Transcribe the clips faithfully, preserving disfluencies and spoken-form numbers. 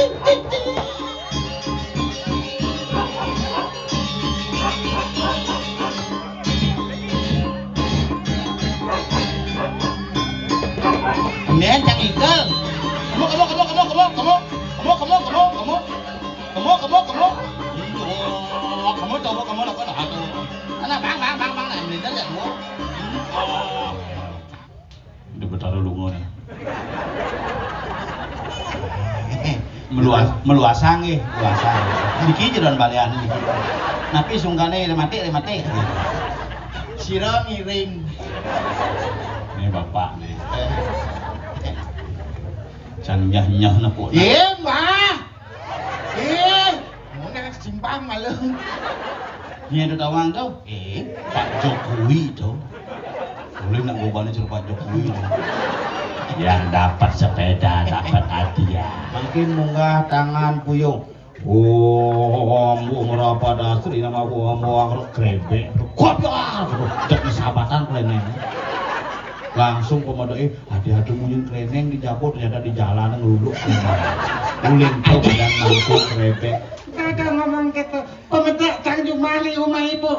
Nen cang igel. Kemo, kemo, kemo, kemo, kemo, kemo. Kemo, kemo, kemo, kemo. Kemo, kemo, kemo. Iya, kemo, coba, kemo, lakukan, aduh. Anak, bang, bang, bang, bang, nah, melintir ya, tuh. Iya. Di Betara lunga nih. Meluas, meluasang nggih, meluasang. Niki jeroan balian niki. Napi sungkane rematik, rematik. Sira ngiring. Ini bapak nih. Eh. Can nyah-nyah nepuk. Iya, Mbah. Eh, ngono kan simpang malu. Yen tawang to, eh, Pak Jokowi to. Boleh nak gobane jero Pak Jokowi to. Yang dapat sepeda, dapat hadiah. Mungkin munggah tangan puyung. Wah, mbuh merapat asri nama wah, mbuh angkruk grebek. Kopiar, cek sahabatan kleneng. Langsung pemedoke, ade-ade muyun kleneng di dapur, ternyata di jalan ngeluluk. Ulin to badan langsung grebek. Kagak ngomong gitu. Pemedak Tanjung Mali, rumah ibu.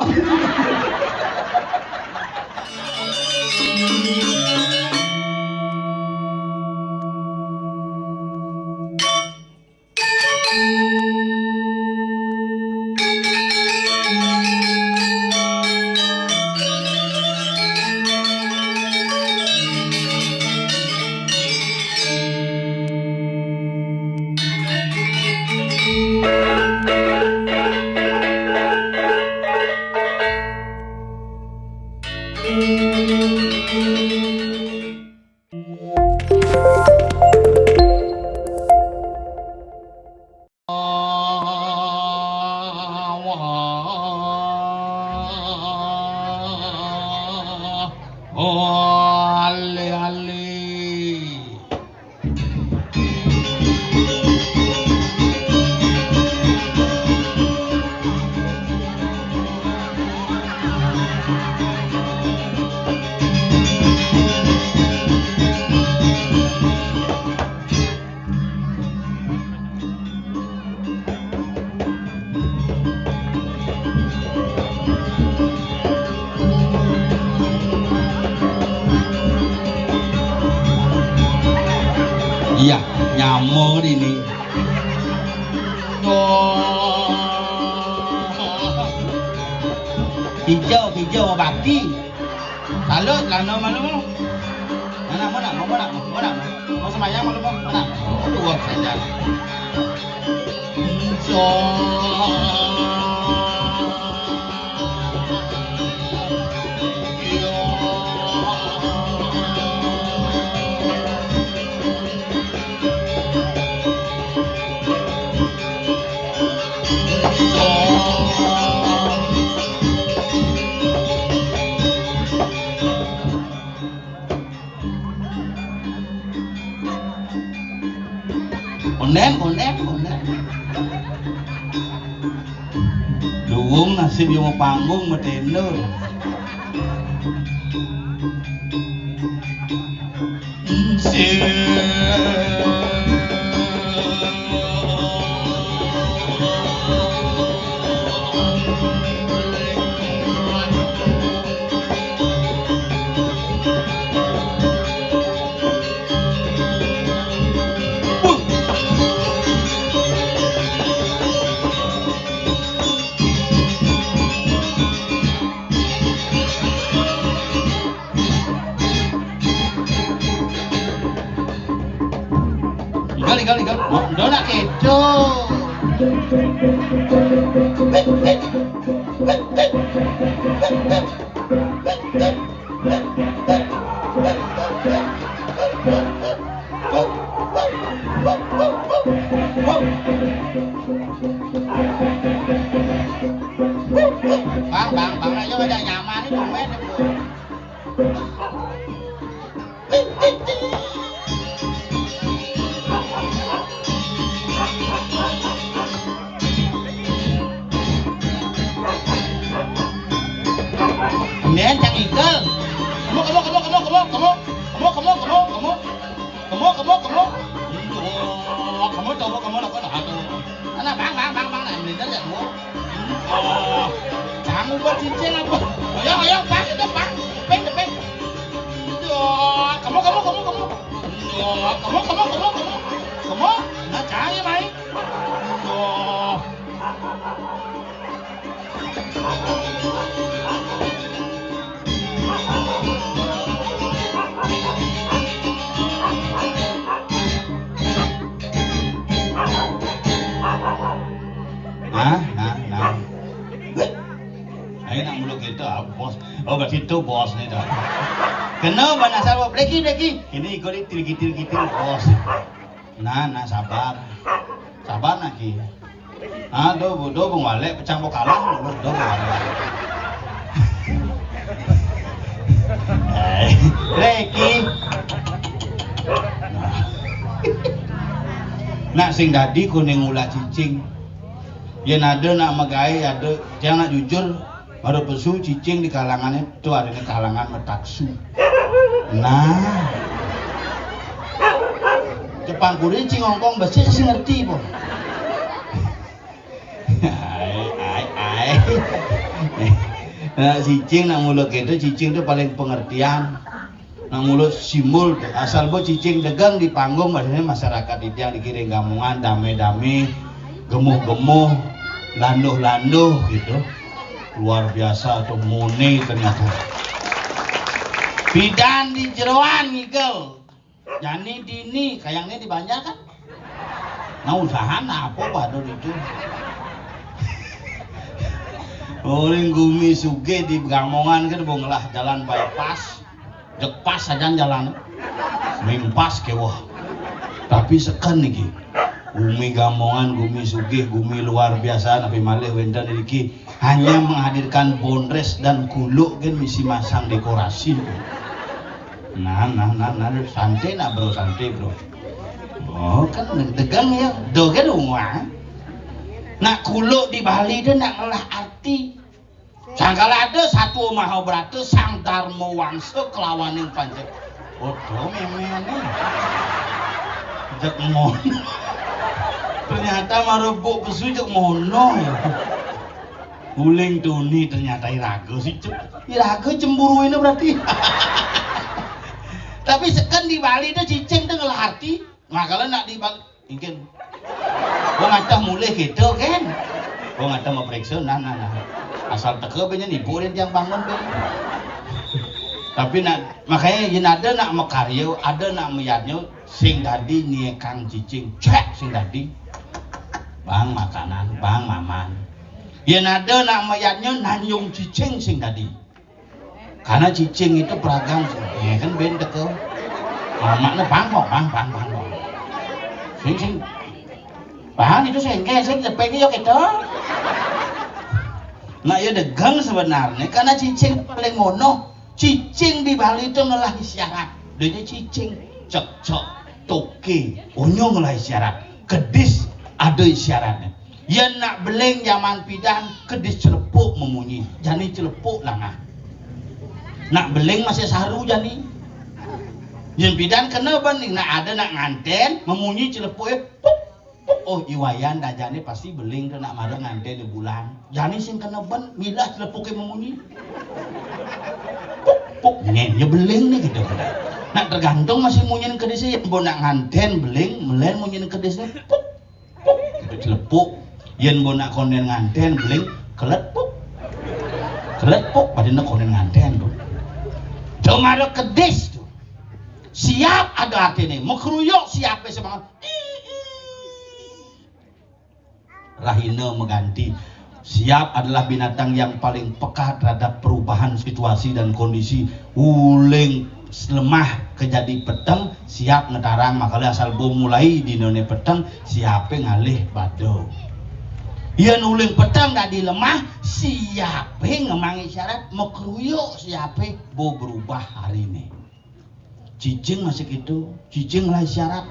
Iya, nyamur ini. Hijau, hijau, bati. Salut, lana malu. Mana, mana, mana, mana, mana? Mau sembahyang malu, mana? Aduh, wah, saja. Hijau. Konden, konden, konden. Luwung nasib yo mau panggung, metendo. Tinggal, tinggal, tinggal. Ndo nak kedo. Bang, bang, bang, ayo, aja nyaman itu, men. Nen cang igel. Kemo, kemo, kemo, kemo, kemo, kemo. Kemo, kemo, kemo, kemo. Kemo, kemo, kemo. Iya, kemo, coba, kemo, lakukan. Cicing apa? Ayo, ayo, pas itu, pas. Ping, ping. Duh, kamu, kamu, kamu, kamu. Duh, kamu, kamu, kamu, kamu. Kamu, nah, cari, mai. Duh. Nah, nah, nah. Ayo nak muluk gitu, ah, bos. Oh, berarti itu bos nih dah. Kena ban asal, Bleki, Bleki. Ini ikut tiru-tiru, bos. Nah, nah, sabar. Sabar nak, Ki. Ah, do, do, bung walek, pecang bokalah, do, do, bung walek. Eh, Bleki. Nah. Nak sing dadi kuning ulah cicing. Yen ada nak megai, ada, jangan nak jujur. Baru pesu cicing di kalangannya, tuh adanya kalangan metaksu. Nah. Jepang kuring cing ngongkong besik sih ngerti, po. Ai, ai, ai. Nah, cicing nak mulut gitu, cicing tuh paling pengertian. Nang mulut simbol tuh, asal bo cicing degang di panggung, maksudnya masyarakat itu yang dikiring gamungan, dame-dame, gemuh-gemuh, landuh-landuh gitu. Luar biasa tuh, muni ternyata. Bidan di jeroan ngigel. Jani dini, kayaknya di Banjar kan? Nah, usaha apa badut itu? Orang gumi suge di Gamongan kan, bo ngelah jalan bypass. Jek pas sajan jalan. Mimpas kewah. Tapi seken niki. Gumi Gamongan, gumi sugih, gumi luar biasa, tapi malih wénten niki hanya menghadirkan bondres dan kuluk kan misi masang dekorasi. Nah, nah, nah, nah, santai nak, Bro, santai, Bro. Oh, kan degang ya, do kan rumah. Nak kuluk di Bali tu nak ngelah arti. Sangkala ada satu maha brata Sang Darma Wangsa kelawaning panjek. Odo memene. Jek ngono. Ternyata marebuk pesu jek ngono ya. Uling tuni ternyata iraga sih, Cuk. Iraga cemburu ini berarti. Tapi seken di Bali tu cicing tu ngelah arti. Makala nak di Bali. Mungkin. Wong ada mulih gitu kan. Wong ada mau periksa, nah, nah, nah. Asal teka banyak ibu dia yang bangun kan. Tapi nak, makanya yen ada nak makarya, ada nak mayadnya, sing dadi niekang cicing, cek sing dadi. Bang makanan, bang maman. Yen ada nak mayadnya nanyung cicing sing dadi. Karena cicing itu beragam, ya kan ben teko. Mamaknya bang kok, bang, bang, bang, bang. Sing, sing. Bang itu sengke, sing cepeng yo gitu. Nah, ya degang sebenarnya karena cicing paling mono. Cicing di Bali itu ngelah isyarat. Dia cicing, cek, cek, toke, onyo ngelah isyarat. Kedis ada isyaratnya. Yen nak beling zaman pidan kedis celepuk memunyi. Jani celepuk langah. Nak beling masih saru jani. Yen pidan kena ban nak ada nak nganten memunyi celepuk ya. Puk, puk. Oh, iwayan dajane pasti beling tu nak mara nganten di bulan. Jani sing kena ban milah celepuk memunyi. Puk, puk, ngen ya beling nih gitu. Nak tergantung masih munyin kedis ya. Bo nak nganten beling, melen munyin kedis ya. Puk. Itu celepuk. Yen bo nak konden nganten beling kelepuk. Kelepuk padahal konden nganten tu. Cuma ada kedis tu. Siap ada artinya. Mekruyuk siap semangat. Rahina mengganti. Siap adalah binatang yang paling peka terhadap perubahan situasi dan kondisi. Uling lemah kejadi peteng, siap ngetarang, makanya asal bom mulai di none peteng, siape ngalih bado. Yen uling peteng dadi lemah, siape ngemang isyarat, mekruyuk siape bo berubah hari ini. Cicing masih gitu, cicing lah isyarat.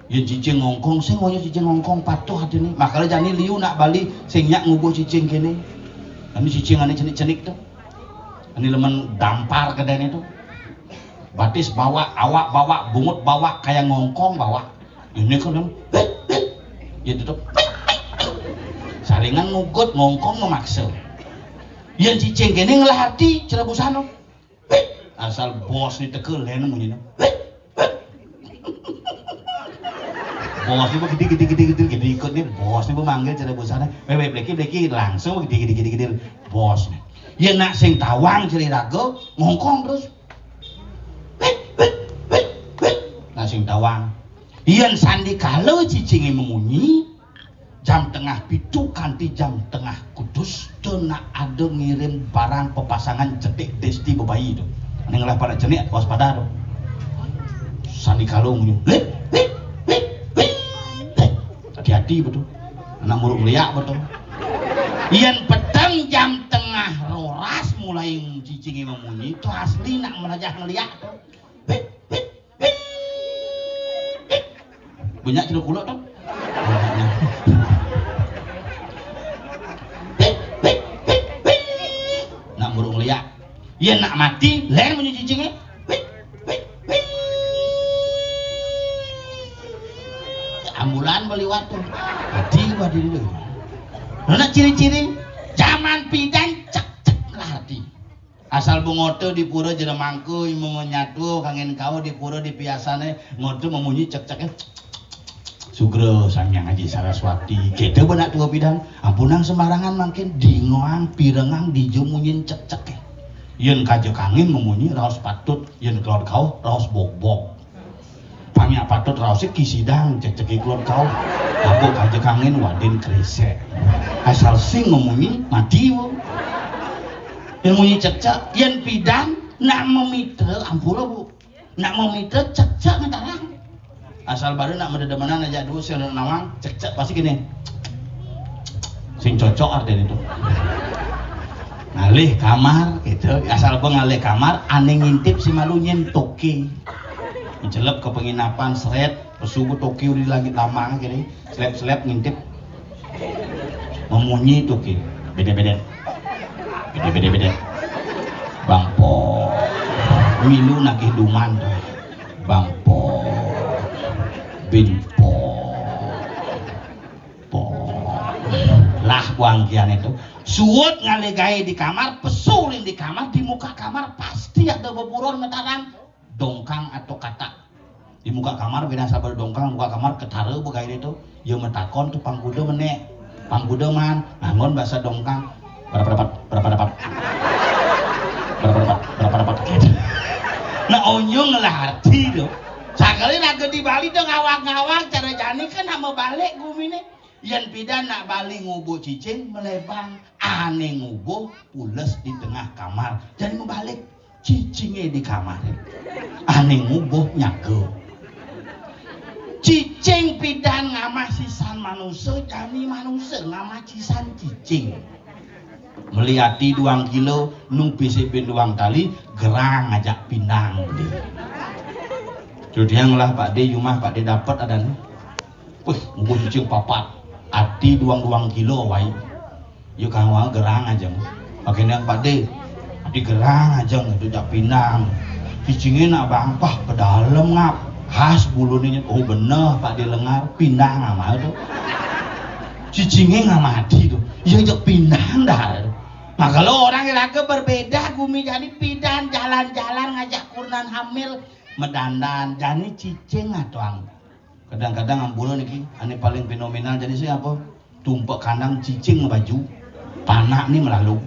Yen cicing ngongkong, sing ngoyo cicing ngongkong patuh hati ini. Makanya jani liu nak Bali, sing nyak ngubuh cicing kene. Ini cicing ane cenik-cenik tuh. Ini lemen dampar kedene tuh. Batis bawak, awak bawak, bungut bawak, kayak ngongkong bawak. Ini kan, ya tutup. Saringan ngugut, ngongkong memaksa. Yén cicing kéné ngelah arti cara busana. Wit. Asal bos né teka lén munyina. Wit. Wit. Bos né gedé gedé gedé gedé gedé ikut né bos né manggil cara busana. Wé wé bleki bleki langsung gedé gedé gedé gedé bos né. Yén nak sing tawang cara raga ngongkong terus. Wit wit wit wit. Nak sing tawang. Yén sandikala cicingé mamunyi, jam tengah pitu kanti jam tengah kudus, teu nak ada ngirim barang pepasangan cenik desti bebayi to. Ning lah pada cenik waspada to. Sandikala munyi, lit, lit, lit, lit, lit. Hati-hati betul. Anak muruk ngeliak betul. Yén peteng jam tengah roras mulai cicingé mamunyi, to asli nak melajah ngeliak to. Lit, lit, lit, lit. Banyak celuk kuluk to. Nak burung liak. Yén nak mati, lén munyi cicingé. Wit, wit, wit. Ambulan baliwat to. Mati gua diri to. Nah, ciri-ciri jaman pidan cek-cek lah hati. Asal bengota di pura jero mangku, imung nyatu kangin kau di pura di piasané, ngota mamunyi cek-ceké. Sugra Sang Hyang Aji Saraswati, kéto benak tua pidan, ampunang sembarangan mangkin dingoang pirengang dija munyin cek-ceké. Yén kaja kangin mamunyi raos patut, yén kelod kauh raos bogbog. Pangnya patut raosé kisidang cek-ceké kelod kauh. Apa kaja kangin wadin kresek. Asal sing mamunyi mati, Bu. Yén munyi cek-cek, yén pidan nak mamitra, ampura, Bu. Nak mamitra cek-cek ngetarang. Asal baru nak madedemenan aja dulu sing nawang, cek-cek pasti gini. Sing cocok artinya itu. Ngalih kamar gitu, asal bang ngalih kamar, ané ngintip si malu nyén toké. Mencelep ke penginapan, seret, pesu toké udah di langit lambang gini, selep-selep ngintip. Mamunyi toké. Beda-beda. Beda-beda-beda. Bang Po. Milu nagih duman to. Bang Po. Bin Po. Po. Lah, buang kian itu. Suud ngalih gaé di kamar, pesu uling di kamar, di muka kamar pasti ada beburon ngetarang dongkang atau katak. Di muka kamar, bina sabar dongkang, muka kamar ketara begaé itu. Ya matakon to pangkuda menék. Pangkuda man, nganggon basa dongkang. Berapa dapat? Berapa dapat? Berapa dapat? Berapa dapat? Gitu. Nah, onyong lah arti to. Sakali raga di Bali to ngawag-ngawag, cara jani kan nak mabalik guminé. Yén pidan nak bali ngubuh cicing, malebang. Ané ngubuh pules di tengah kamar. Jani mabalik. Cicingé di kamaré. Ané ngubuh nyaga. Cicing pidan ngamah sisan manusa, jani manusa ngamah sisan cicing. Meli ati duang kilo, nu pisik bin duang tali, gerang ajak pindang beli. Cudiang lah Pak D, yumah Pak D dapet adané. Wih, ngubuh cicing papat. Ati duang-duang kilo wai. Yuk kang wang gerang ajeng. Pakai nang Pak D. Ati gerang ajeng itu jak pindang. Cicingé nak bangpah ke dalem ngap. Khas buluné nyet. Oh bener Pak D lengar. Pindang amal to. Cicingé ngamati to. Ya jak pindang dah. Nah, kalau orang raga berbeda, gumi jani pidan jalan-jalan ngajak kurenan hamil, medandan, jani cicing atuang. Kadang-kadang ampura niki, ané paling fenomenal jani sih apa? Tumpek kandang cicing baju, panak ni melalu.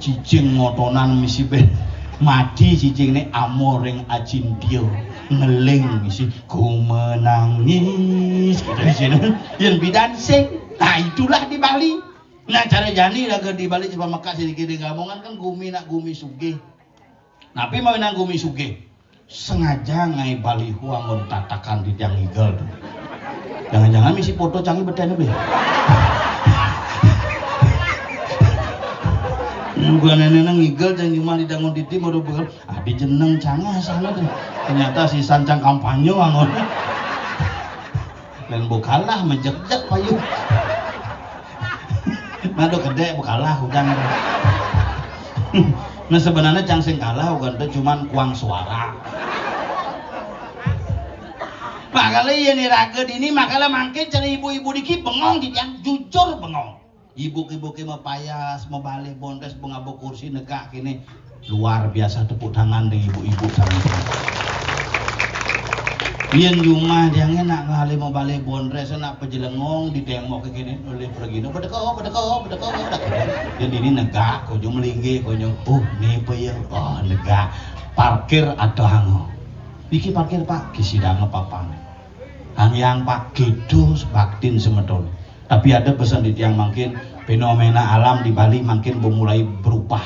Cicing ngotonan misi ben mati cicing ni amor ring acintia, ngeling misi ku menangis gitu di sini. Yang bidan sing. Nah, itulah di Bali. Nah, cara jani raga di Bali coba mekak sedikit di Lamongan kan gumi nak gumi sugih. Napi mawinan gumi sugih? Sengaja ngai baliho anggon tatakan di tiang ngigel tu. Jangan-jangan misi foto canggih beten lebih. Juga nenek ngigel jangan cuma di dangun titi baru bekel. Ah, di jeneng canggih sana tu. Ternyata si sancang kampanye anggon. Lain bukalah mejek-jek payu. Nado kedek bukalah udang. Nah, sebenarnya cang sing kalah ugan teh cuman kuang suara. Makanya ya nih raga dini makanya mangkin cara ibu-ibu diki bengong di tiang jujur bengong. Ibu-ibu ké mapayas, mabalih bondrés, bengaba kursi negak kéné. Luar biasa, tepuk tangan deh ibu-ibu sareng. Yén jumah tiangé nak ngalih mabalih bondrés, nak pajelengong di témbok kéné oleh pergi. Bedeko, bedeko, bedeko, bedeko. Yén dini negak, konyo melinggih, konyo. Oh, né apa ya? Oh, negak. Parkir atau hango. Iki parkir, Pak, kisidanga papan. Hangyang, Pak, gitu baktin semeton. Tapi ada pesan di tiang mangkin, fenomena alam di Bali mangkin bemulai berubah.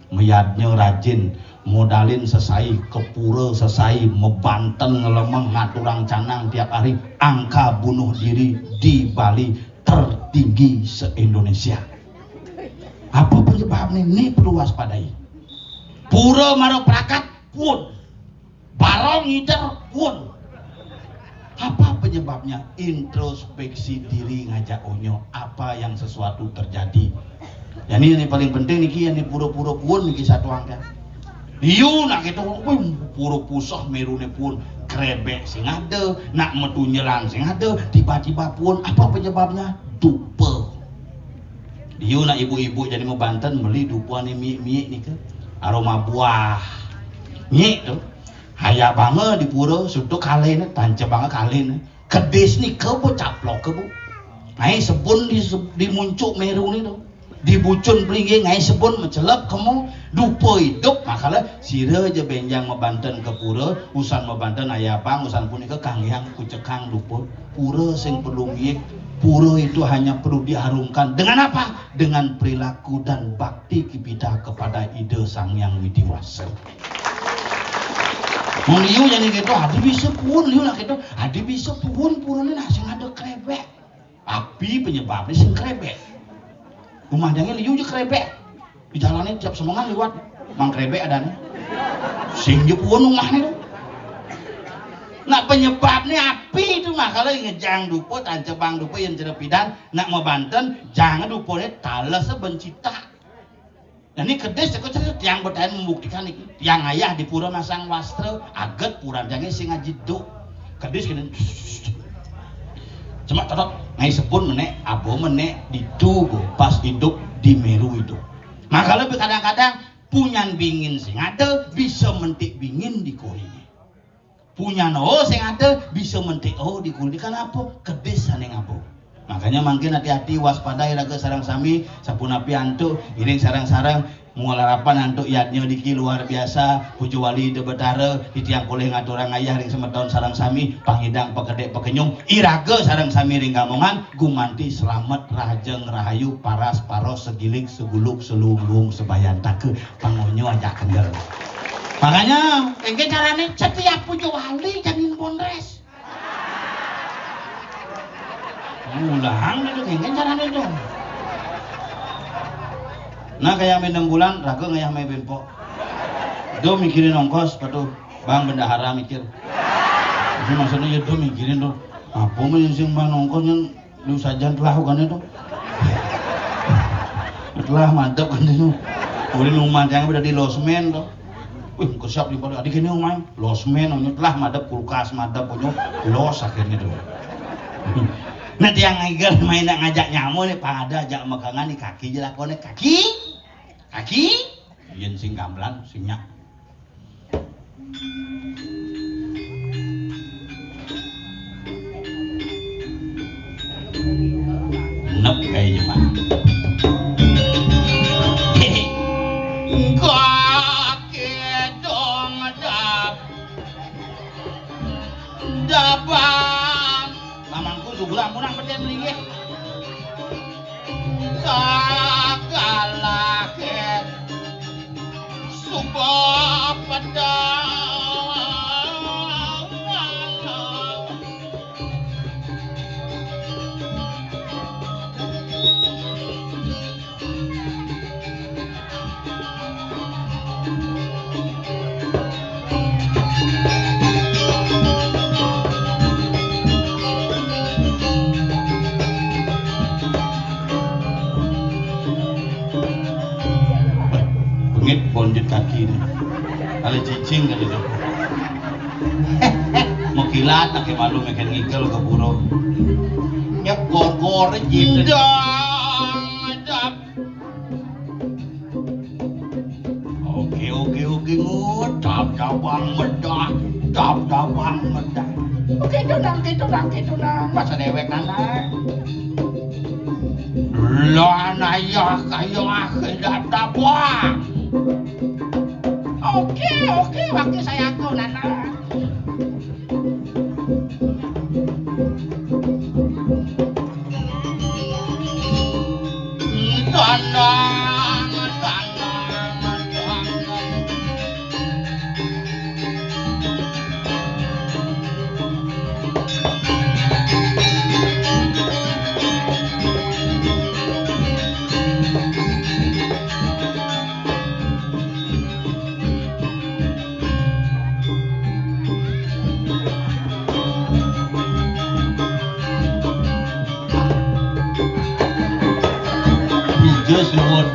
Mayadnya rajin, modalin sesai, ke pura sesai, mabanten ngelemeng, ngaturang canang tiap hari, angka bunuh diri di Bali tertinggi se-Indonesia. Apa penyebabnya? Ini perlu waspadai. Pura mara prakat pun. Barong ngider pun. Apa penyebabnya? Introspeksi diri ngajak onyo. Apa yang sesuatu terjadi? Jadi ini paling penting niki, yang pura-pura pun niki satuang kan. Liu nak gitu, wih, pura pusah meruné pun, krebek sing ada, nak metunjelan sing ada, tiba-tiba pun. Apa penyebabnya? Dupa. Liu nak ibu-ibu jadi mabanten meli dupa ni miik-miik nika. Aroma buah. Miik tu. Haya banga di pura, sutuk kaliné, tancebanga kaliné. Kedis nika bu, caplok ke bu. Ngai sebun di, di muncuk meru ni tu. Di bucun pelinggih ngai sebun macelep kemo, dupa idup, makala sira ja benjang mabanten ke pura, usan mabanten ayabang, usan punika kanggiang kucekang dupa. Pura sing perlu miik, pura itu hanya perlu diharumkan. Dengan apa? Dengan perilaku dan bakti kita kepada Ida Sang Hyang Widi Wasa. Mun liu jani gitu, adi bisa puun liu nak gitu, adi bisa puun pura ni nak sing ada krebek. Api penyebabnya sing krebek. Rumah jange liu je krebek. Di jalanan tiap semengan liwat, mang krebek ada nih. Sing je puun rumah nih tu. Nah, penyebabnya api itu mah kalau ngejang dupa, tancebang dupa, yang cerepidan, nak mabanten, jangan dupa nih talas bencita. Nah, ini kedis, aku cerita tiang bertahan membuktikan ini. Tiang ayah di pura masang wastra, aget pura jange sing ajiduk. Kedis kena, cuma tetap ngai sebun menek, abo menek, ditu bo, pas hidup di Meru itu. Maka lebih kadang-kadang punyan bingin sing ada bisa mentik bingin di kori. Punyan o sing ada bisa mentik o di kori. Kenapa? Kedis saning abo. Makanya mangkin hati-hati, waspadai raga sareng sami, sapunapi antuk, iring sareng-sareng, mualarapan antuk yadnya diki luar biasa, puja wali Ida Betara, titiang polih ngaturang ayah ring semeton sareng sami, pangidang pakedek pakenyung, iraga sareng sami ring gamongan, gumanti slamet rahajeng rahayu, paras paros, segilik seguluk, selunggung sebayantaka, pangonyo ajak kendel. Makanya, engke carane setiap puja wali janin bondres. Ulang itu, engke carane itu. Nah, kayak main enam bulan, raga ngayah main bempok. Do mikirin ongkos, patuh. Bang bendahara mikir. Itu maksudnya ya do mikirin tuh. Apa mah yang sing bang ongkos yang lu sajan telah bukan itu. Telah mantap kan itu. Udah rumah jangan udah di losmen tuh. Wih, kesiap di pada adik ini main losmen, punya telah madep kulkas, madep punya los akhirnya tuh. Nah, tiang ngigel main nak ngajak nyamu nih, pada ajak megangan di kaki je lakonnya. Kaki, kaki, yen sing gamelan, sing nyak. Nep kayak Jepang. Kaki dong dap dapan. Mamangku suguh ampunang peden linggih. Kakalake suba pedang. Bengit bonjut kaki nih. Kali cicing kali itu. Mau kilat, nak malu makan ngigel ke burung. Nyep gor-gor gitu. Dong. Itu nang, itu nang, masa dewek nana. Lah, naya kaya akhir data, Bang. Oke, oke, waktu saya aku nana. Tandang, tandang, tandang. Ijo suwun.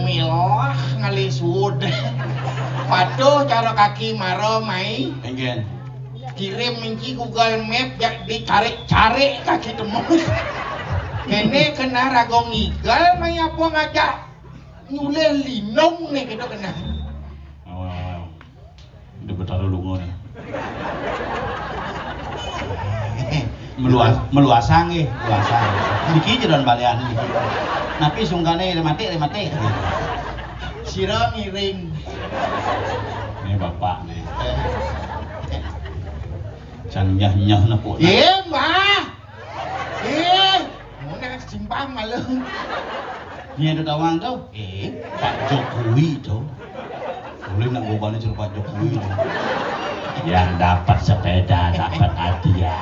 Milah ngalih suwun. Patuh cara kaki mara mai. Enggen. Kirim minci Google Map, jak dicarik-carik kaki tembus. Kéné kena raga ngigal, mai apa ngajak nyulih linung né kéto kena. Oh, udah betara lunga né. Meluas, meluasang nggih, meluasang. Niki jeroan balian niki. Napi sungkané rematik, rematik. Sira ngiring. Ini bapak nih. Can nyah-nyah nepuk. Iya, Mbah. Eh, ngono simpang malu. Ini ada tawang tuh. Eh, Pak Jokowi tuh. Boleh nak gobane cara Pak Jokowi tuh. Yang dapat sepeda dapat hadiah.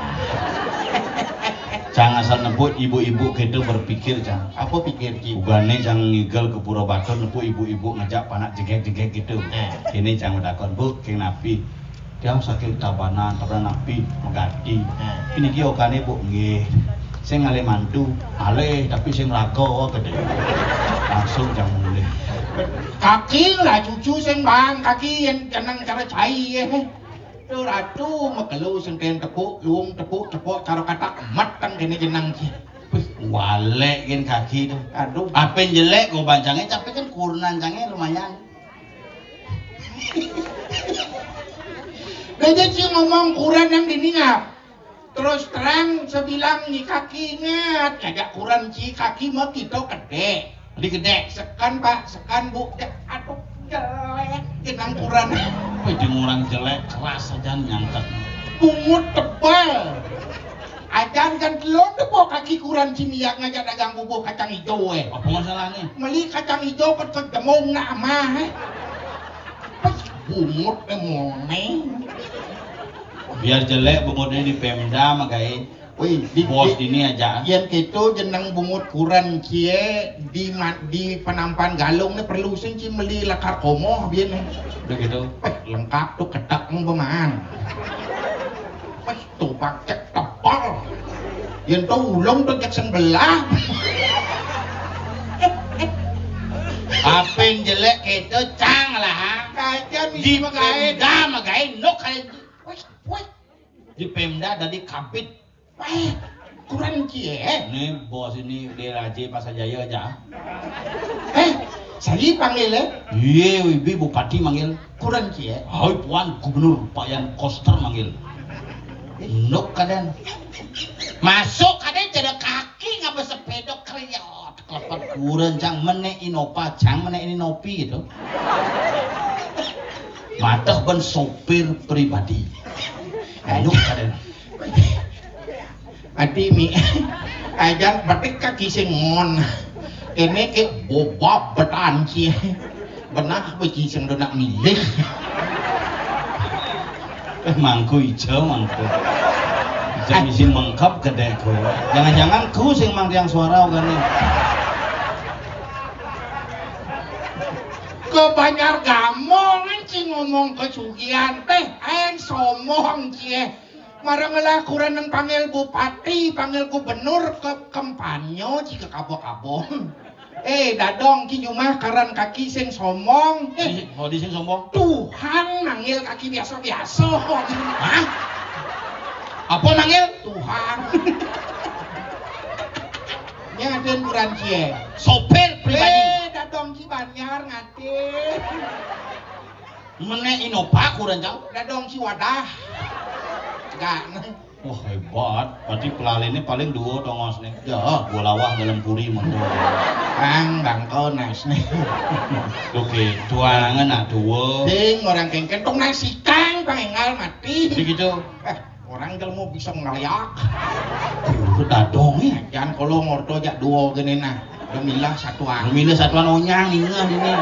Cang asal nebut ibu-ibu gitu berpikir, Cang. Apa pikir, Ki? Ugane Cang ngigel ke Pura Batur, nebut ibu-ibu ngajak panak jegek-jegek gitu. Eh. Ini Cang takon, "Bu, keng napi?" Tiang saking Tabanan, Tabanan napi, Megati. Nah. Ini ki okane, Bu, nggih. Sing ngalih mantu, alih, tapi sing raga, gede. Langsung Cang mulih. Kaki lah cucu sing bang, kaki yang jeneng cara cai, ya. Tuh ratu, mekelu sing ten tepuk, luung tepuk, tepuk, cara kata emet teng kene jeneng ki. Wih, walek gin kaki tuh. Aduh. Apa yang jelek, gua bancangnya, tapi kan kurenan cangnya lumayan. Dadi ci ngomong kurenan dini ngap. Terus terang sebilang ni kaki ingat, kagak kuren ci kaki mah kita gede. Di gede. Sekan, Pak, sekan, Bu. Aduh, jelek, jenang kuren. Wih, di ngurang jelek, keras aja nyangkut. Bungut tebal. Ajan kan telon deh, kaki kuran sini ya ngajak dagang bubur kacang hijau, eh. Apa masalahnya? Meli kacang hijau ke, ke demung nak amah, eh. Pas bungut, eh, moneng. Biar jelek bungutnya di Pemda mah, gae. Wih, di, bos di, ini aja. Yang itu jeneng bungut kuran cie di ma-, di penampan galung nih perlu sing ci meli lakar komoh biar nih. Udah gitu. Eh, lengkap tuh ketek mau bemaan. Wih, tuh pancet tebal. Yen to ulung to cek sing belah. Apa yang jelek itu cang lah. Kaca di misi Pemda magae. Magae nuk kayak wih, wih. Di Pemda dari kabit. Wih, kurang cie. Nih bos ini D R A J Pasar Jaya aja. Eh, saya panggil ya. Iya, ibu bupati manggil. Kuran cie. Hai puan gubernur Pak Yan Koster manggil. Nuk kaden. Masuk kaden jadi kaki ngapa sepeda kriot. Klepet kuran cang menek inopa cang menek ini nopi gitu. Matah ben sopir pribadi. Nuk kaden. Ati mi. Ajan betik kaki sing ngon. Ini ke bobab betan cie. Benah beci sing do nak milih. Eh, mangku ijo, mangku. Ijo misi mengkep gedek ku. Jangan-jangan ku sing mang tiang suara kan nih. Ke Banjar Gamong ci ngomong kesugihan teh, aing sombong cie. Marang lah kuranang panggil bupati, panggil gubernur ke kampanye ci ke kabo-kabo. Eh, dadong ki jumah karan kaki sing sombong. Eh, di, oh, di sing sombong. Tuhan manggil kaki biasa-biasa. Hah? Apa manggil? Tuhan. Nya aden kuran cie. Sopir pribadi. Eh, dadong ki Banjar ngatin. Menek inopak kurang jauh. Dadong si wadah. Enggak. Wah, hebat. Berarti pelaliné paling dua tongosné. Ya, dua lawah dalam puri mantun. Bang, bangko nasné. Oké, tuangan nak dua. Ding, orang kéngkén tong nasi kang pang énggal mati. Jadi gitu. Eh, orang jelema bisa ngeliak. Itu dadong ya. Jangan kalau ngorto jak dua gini nah. Udah milah satuan. Udah milah satuan onyang ingat ini.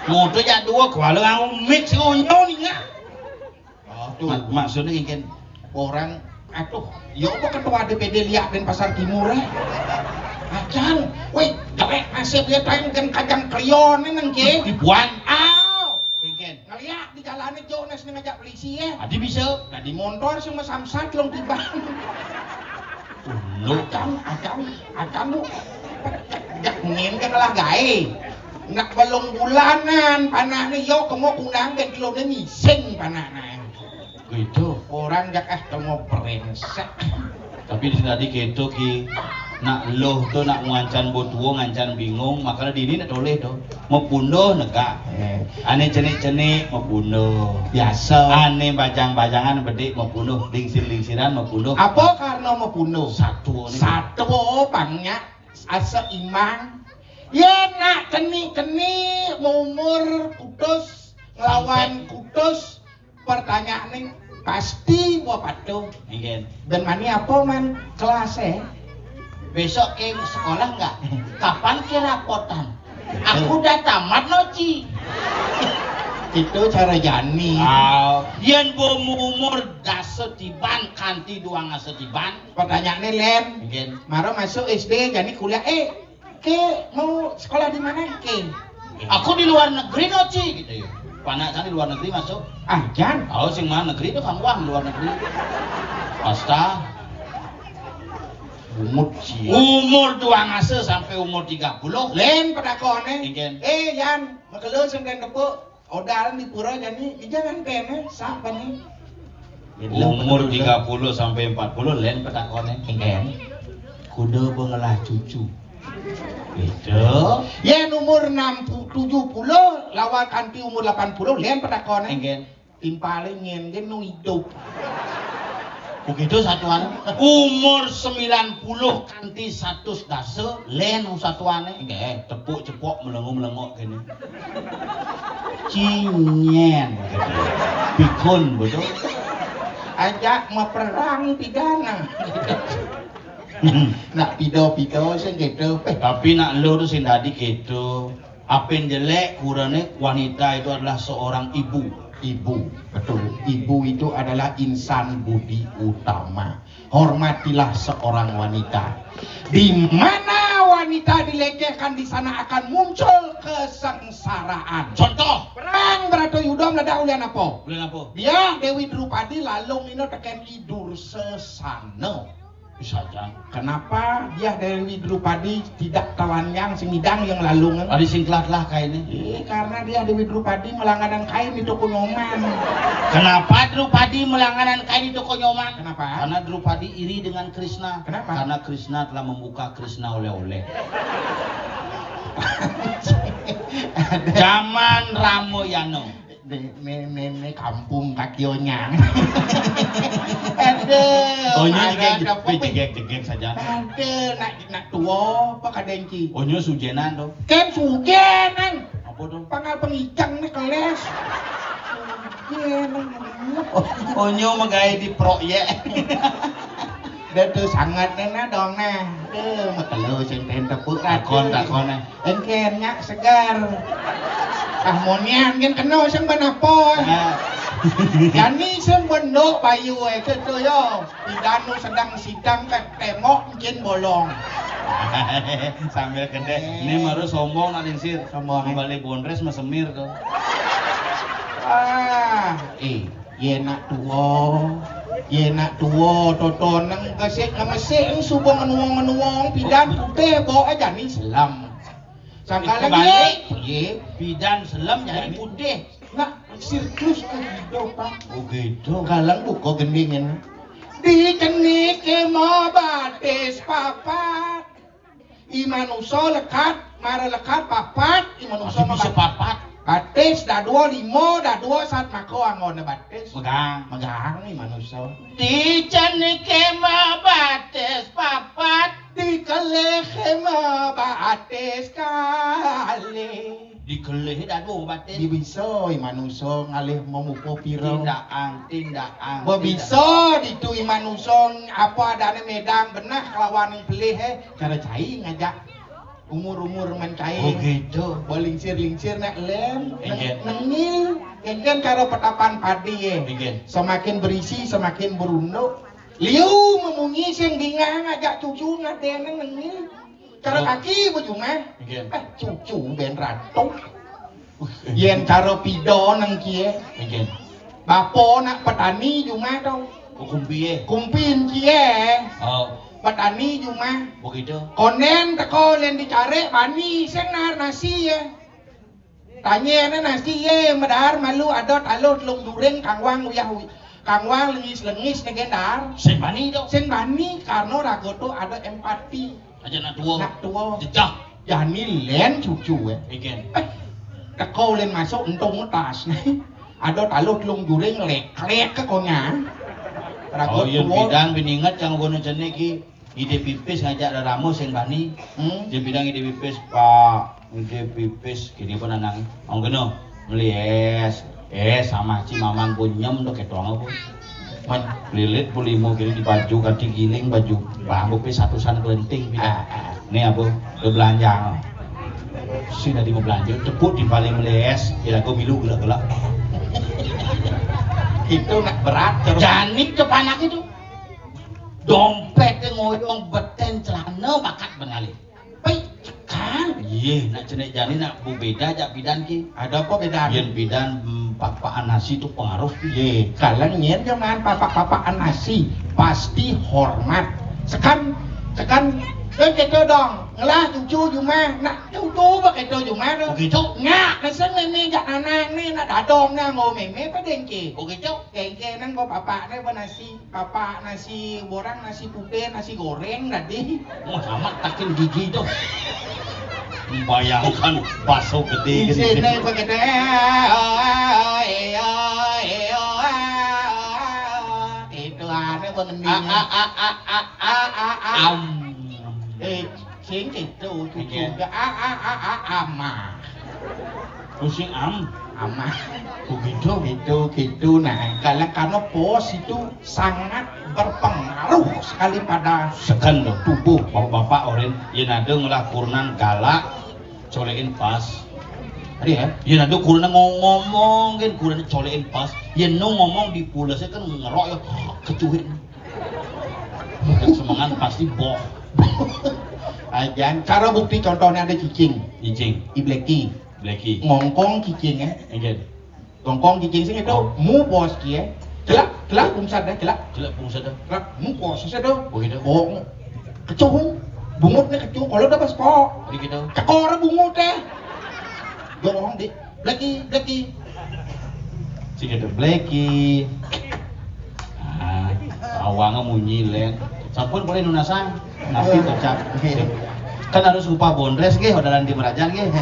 Ngorto jak dua kuala ngau mix onyong ingat. Oh, tuh. Mak-, maksudnya ingin orang, aduh, ya apa ketua D P D liak dan Pasar Timur eh. Acan, weh, jelek nasib dia time kan kajang klion nang ke. Dibuan. Aw. Ingin. Ngeliak di jalannya Jonas ngajak polisi ya. Adi bisa. Nah, di motor sama samsat long tiba. Lu. Acan, acan, acan lu. Jak ngin kan lah gaé. Nak belum bulanan panaknya yo kemo kunang dan kilo mising panaknya. Gitu. Orang jak ah temu brengsek. Tapi di sini tadi gitu ki. Nak loh tuh nak ngancan botuo ngancan bingung, makanya dini nak toleh tuh. Mepunduh negak. Eh. Ané cenik-cenik mepunduh. Biasa. Ané bajang-bajangan bedik mepunduh, lingsir-lingsiran mepunduh. Apa karena mepunduh? Satu. Satu pangnya asa imang. Ya nak cenik-cenik umur kutus ngelawan kutus. Pertanyaan nih pasti gua patuh. Nggih. Ben mani apa man kelas eh? Besok ke sekolah nggak? Kapan ke rapotan? Aku udah tamat no, Ci. Itu cara jani. Ah, yen bomu umur dasa tiban kanti duang asa tiban. Pertanyaannya Len. Nggih. Maro masuk S D jani kuliah eh ke mau sekolah di mana ke? Aku di luar negeri no, Ci, gitu ya. Panak kan di luar negeri masuk. Ah, jan. Oh, sing mana negeri itu kamu wah luar negeri. Pasta. Umur Ci. Umur duang asa sampai umur tiga puluh. Len pedakone. Nggih. Eh, Yan, makelo sing den tepuk. Odalan di pura jani, di jalan kene, sapa nih? Umur tiga puluh sampai empat puluh len petakone. Nggih. Kuda bengelah cucu. Gitu. Yen umur enam puluh, tujuh puluh lawan kanti umur delapan puluh len petakone. Nggih. Timpale nyen ge nu idup. Begitu satuan. Umur sembilan puluh kanti seratus dasa len satuane. Nggih, tepuk cepok melengok-melengok kene. Cinyen. Pikun betul. Ajak meperang pidana. Nak pido-pido sing gitu. Eh, tapi nak lo tuh sing tadi gitu. Apa yang jelek kurane wanita itu adalah seorang ibu. Ibu, betul. Ibu itu adalah insan budi utama. Hormatilah seorang wanita. Di mana wanita dilecehkan, di sana akan muncul kesengsaraan. Contoh. Perang Barato Yuda meledak ulian apa? Ulian apa? Dia Dewi Drupadi lalung ino teken Idur Sesana. Bisa aja. Kenapa dia Dewi Drupadi tidak tawanyang sing idang yang lalung? Adi sing telah-telah kainnya. Eh, karena dia Dewi Drupadi melangganan kain di toko Nyoman. Kenapa Drupadi melangganan kain di toko Nyoman? Kenapa? Karena Drupadi iri dengan Krishna. Kenapa? Karena Krishna telah membuka Krishna oleh-oleh. Zaman Ramayana. Né, né, né, né kampung kaki onyang. Aduh, Onyo ada jegek, apa, jegek, jegek saja. Aduh, nak, nak tua apa kadang ki? Onyo sujenan tuh. Kan sujenan. Apa tuh? Pangal pengicang nih keles. Sujenan. Onyo megai di proyek. Dah tuh sangat nena dong nah. Tuh, makelo sing pengen tepuk takon, takon nah. Engken nyak segar. Ah, monian kan kena sing ben apa? Nah. Jani sing bendok bayu eh, itu tuh yo. Pidanu sedang sidang ke tembok mungkin bolong. Sambil gede. Eh. Ini baru sombong nak lingsir. Sombong. Kembali bondres mesemir tuh. Ah, eh. Ye nak tua, ye nak tua, totoneng kesik ngemesik suba ngenuong-ngenuong pidan putih bawa aja ni selam. Sangka lagi, ye pidan selam jadi putih. Nak siklus kehidupan. Oh gitu. Galang buka gendingin. Di kene ke mau batis papat. I manusa lekat, mara lekat papat, i manusa bisa papat. Batis dadua lima, dadua sat maka anggona batis. Megang. Megang ni manusa. Di caniké mabatis papat. Di kelih mabatis kalih. Di kelih dadua batis. Di bisa i manusa ngalih mamupa pira. Tindakan, tindakan. Ba bisa ditu i manusa apa adané medang beneh kelawan pelih, eh. Cara cai ngajak umur-umur man cai. Oh, gitu. Ba lingsir-lingsir nak lem. Inggih. Nengil. Kéngkén cara petapan padi, eh. Inggih. Semakin berisi, semakin berunduk. Liu memunyi sing bingah ngajak cucu ngadéna nengil. Cara kaki ba jumah. Inggih. Eh, cucu ben ratu. Yén cara pida nang kié. Inggih. Bapa nak petani jumah to. Oh, kumpié. Kumpin kié. Oh. Petani jumah. Begitu. Kondén teka lén dicarik bani sing naar nasi ya. Tanyana nasi ya, medar malu ada taluh telung during kangwang uyah uy-, kangwang lengis-lengis negén dar. Sing bani to. Sing bani karena raga to ada empati. Aja nak tua. Nak tua. Jejah. Jani lén cucu, eh. Inggih. Eh, teka lén masuk entung tas. Ada taluh telung during lek-lek ke konya. Raga. Oh, yén tua. Bidan bininget cang guna cenik ki. Ide pipis ngajak rerama sing bani. Hmm. Dia bilang ide pipis, Pak, ide pipis, gini pun anang. Ong kena, meli es, es sama ci mamang pun nyem tu ketong apa. Man, lilit pun lima kiri di baju, ganti giling baju, bambu pis satusan kelenting, bilang. Ah, ah. Ni apa? Dia belanja. Si tadi mau belanja, tepuk di paling meli es, dia lagu milu gelak-gelak. Itu nak berat terus. Jani ke panak itu. Dompété ngoyong, betén celana bakat bengalih. Pai, cekang. Iyé, nak cenik jani nak bebeda jak bidan ki. Ada apa bidan? Yén bidan, mm, papakan nasi tu pengaruh ki. Yé, kalau nyén jangan papak-papakan nasi, pasti hormat. Sekan, sekan, eh, kita dong. Ngelah cucu jumah, nak cucu ba kita jumah tu. Begitu. Ngak, nasi mémé jak anak ni, nak dadong nak ngau mémé apa dengki. Begitu. Kengke nang ba papak ni ba nasi. Papak nasi, borang nasi putih, nasi goreng tadi. Wah, amat takin gigi tu. Bayangkan baso gedé. Isi gini. Ni begitu. Eh, oh, eh, oh, eh, oh, eh, oh. Itu aneh pengendinya. A, a, a, a, a, a, a, a. Am. Eh, sing gitu, gitu. Oke. A, a, a, a, amah. Pusing am. Amah. Begitu. Gitu, gitu. Nah, kalau karena pos itu sangat berpengaruh sekali pada sekan tubuh. Bapak-bapak orin, yén ada ngelah kurenan galak, colékin pas. Ada ya? Yén ada kurenan ngomong, kan kurenan colékin pas. Yén nu ngomong di pulasnya kan ngerok ya, kecuhin. Semengan pasti boh. Ajan, cara bukti contohnya ada cicing. Cicing. I Blacky. Blacky. Ngongkong cicing ya. Inggih. Ngongkong cicing sing itu, oh, mu pos kié. Celak, celak pungsat dah, celak. Celak pungsat dah. Celak, mu pos sing itu. Begitu. Oh, kecuh. Bungut ni kecuh, kalau dah pas po. Begitu. Cekor bungut eh. Doang di Blacky, Blacky. Sing itu Blacky. Ah, awangnya munyi lén. Sampun boleh nunasan. Napi kocak. Kan harus upah bondres nggih, orderan di Merajan nggih.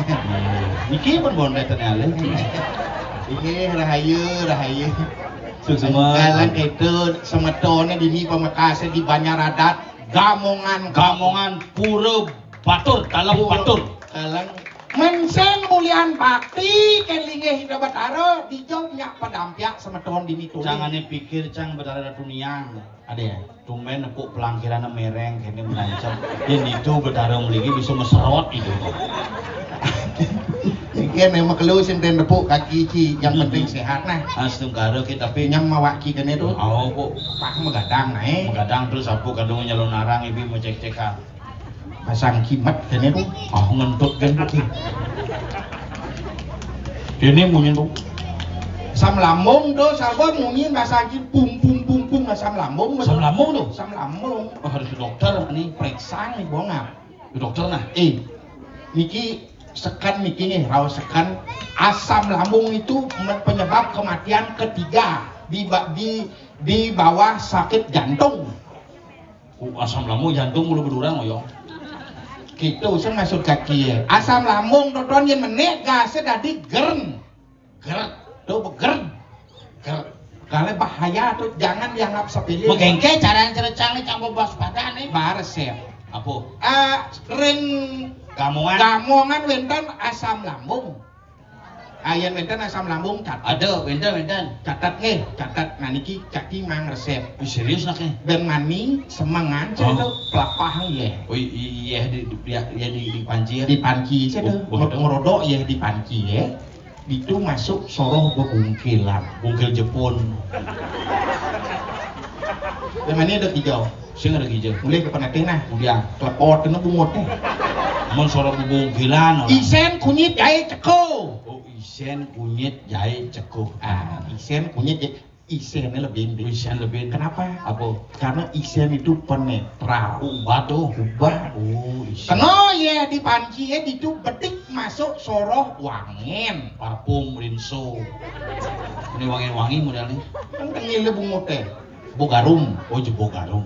Niki pun bondres ternyata. Inggih, rahayu, rahayu. Suksma. Kalau gitu, semetoné dini pamekasé di Banjar Adat, Gamongan. Gamongan Pura Batur, Dalam Batur. Kalang. Mén sing mulian bakti kén linggih Ida Batara, dija nyak padampiak semeton dini tuli. Cangané pikir cang Batara Ratu Niang. Ada ya? Tumben nepuk pelangkiran mereng kéné menancep. Yén itu Batara mligi bisa meserot itu. Iki nek mekelu sing ten nepuk kaki ci, yang penting sehat nah. Astungkara ki tapi nyam mawak ki kene tu. Oh, kok pah megadang nae. Megadang terus apa kadung nyalon arang ibi mecek-cekan. Pasang kimet kene tu. Ah, ngentut kan tu. Ini munyi tu. Asam lambung tu, sapa munyi pasang ki pum pum pum pum asam lambung. Asam lambung tu? Asam lambung. Oh, harus ke dokter. Ni periksa ni bongap. Ke dokter nah. Eh, niki sekan niki nih, raos sekan. Asam lambung itu me-, penyebab kematian ketiga di ba-, di, di bawah sakit jantung. Oh, asam lambung jantung mulu bedurang, oyong. Gitu, sing maksud kaki ya. Asam lambung, tonton, yén menék gasé dadi gern. Gerd. Tuh, gerd. Gerd. Kalau bahaya tuh, jangan dianggap sepele. Mengkengke cara cerecang nih, cang bebas badan nih. Bar resep. Apa? Ah, ring gamongan. Gamongan wénten asam lambung. Ah, yén wénten asam lambung, catet. Ada, wénten, wénten. Catet nggih, catet. Nah, niki kaki mang resep. Wih, serius nak, eh? Ben mani, semengan, oh, itu pelapah nggih. Oh, i-, iya, di, di, iya, di, di panci ya? Di panci, saya tuh. Oh, oh. Ngerodok ya di panci ya. Itu masuk soroh bebungkilan. Bungkil Jepun. Yang mana ada hijau? Sing ada hijau. Mulai ke penatih nah. Kemudian. Telepon, kena bungut nih. Mun soroh bebungkilan, orang. Isén kunyit jaé ceko. Oh, isén kunyit jaé ceko. Ah, isén kunyit jaé. Isénné lebih. Isén lebih. Kenapa? Apa? Karena isén itu penetra. Ubah tuh. Ubah. Oh, isén. Kena ya di panci ya, itu bedik masuk soroh wangén. Parfum Rinso. Ini wangi-wangi modelnya. Kan kenyil bunguté. Bogarum. Oh, jebo garum.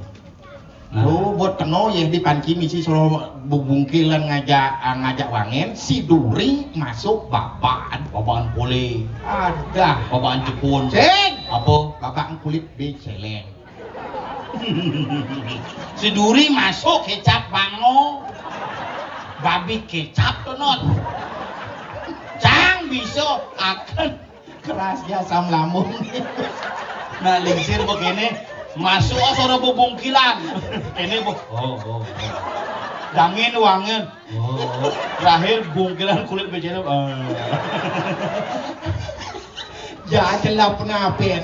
Nah. Lo buat kena ya di panci misi soroh bebungkilan ngajak, ah, ngajak wangén, si duri masuk babakan. Babakan polé. Ada. Babakan Jepun. Sing. Apa? Babakan kulit bé céléng. Si duri masuk kecap bango. Babi kecap tuh, Not. Cang bisa akan keras ya asam lambung. Nah, lingsir begini, masuk soroh bebungkilan. Ini bu, oh, oh, oh. Dangin wangén. Oh, terakhir bungkilan kulit bé céléng. Eh. Ya, jelap napen.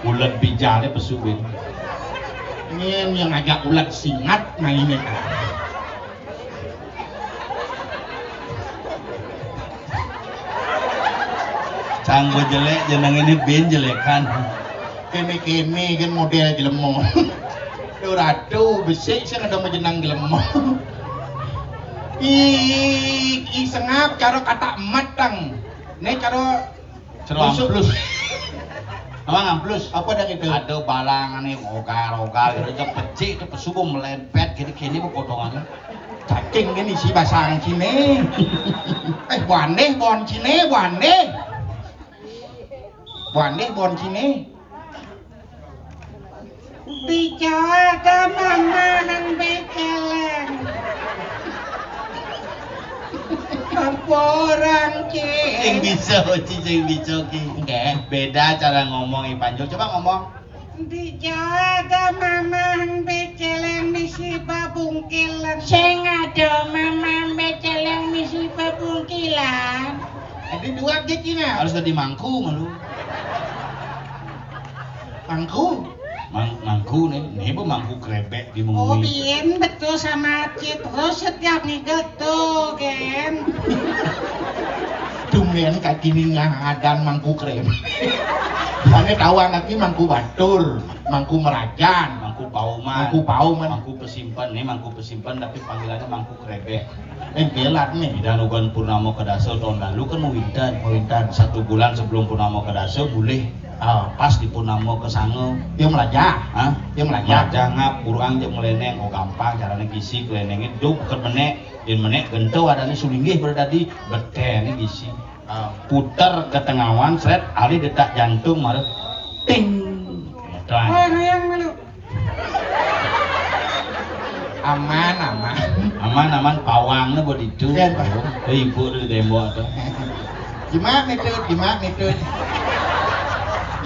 Ulet bijalé pesu, Bin. Ini yang ngajak ulet singat mainnya. Cang bejelék, jeneng ini Bin jelékan. Kéné-kéné kan modél jelema. Tuh ratu besik sing ada majenang jelema. Ih, ih, sengap cara kata emet tang. Né cara cara busuk. Amplus. Apa ngamplus? Apa dah itu? Ada balangan nih, ogar-ogar, gitu, becik, itu pesubuh melempet, gini-gini, potongannya. Cacing kan isi basang sini. Eh, bandéh, bon sini, bandéh. Bandéh, bon sini. Dicoba ke mamahang bekeleng. Apa orang, Ci? Sing bisa, Ci, sing bisa, Ki. Nggih. Beda cara ngomong, I Panjul. Coba ngomong. Dicoba ke mamahang bekeleng misi babungkilan. Sing ada mamahang bekeleng misi babungkilan. Jadi dua aja, Cina. Harus tadi mangku, malu. Mangku. Mang-, mangku nih, nih bu mangku krebek di. Oh, mengui. Biyen betul sama Ci terus setiap ngigel tuh, Gen. Tumben kaki ini ngadan mangku krebek. Soalnya tahu anaknya mangku batur, mangku merajan, mangku pauman, mangku pauman, mangku pesimpen. Nih mangku pesimpen tapi panggilannya mangku krebek. Eh, gelat nih. Ida nugon purnama kedasa tahun lalu kan mau winten. Mau winten. Satu bulan sebelum purnama kedasa boleh. Ah, pas di purnama kesanga. Dia melajah. Hah? Dia melajah. Melajah ngap, kurang je meleneng. Oh, gampang caranya gisi kelenengnya. Duh, peket menek. Din menek gento adanya sulinggih pada tadi. Betene gisi. Ah, puter ke tengawan, sret, alih detak jantung, mara ting. Itu aja. Wah, yang malu. Aman, aman. Aman, aman, pawangnya buat itu. Iya, Pak. Eh, ibu di tembok tuh. Gimana itu? Gimana itu?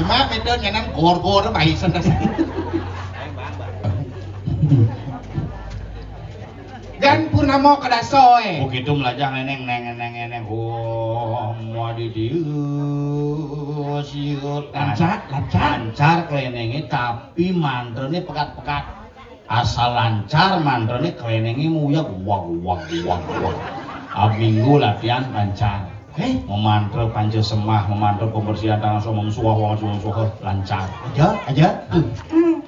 Gimana itu? Nyenang gor-gor baik sentas. Dan purnama kedasa, eh. Begitu melajah neneng, neng, neng, neng. Oh, mau di dia, siut. Lancar, lancar. Lancar kelenenge, tapi mantrane pekat-pekat. Asal lancar, mantrane kelenenge muyag, wag, wag, wag, wag. Ab minggu latihan lancar. Eh, memantra panca semah, memantra pembersihan tanah somong, suah, wah, suah, suah, lancar. Aja, aja. Tuh. Hmm,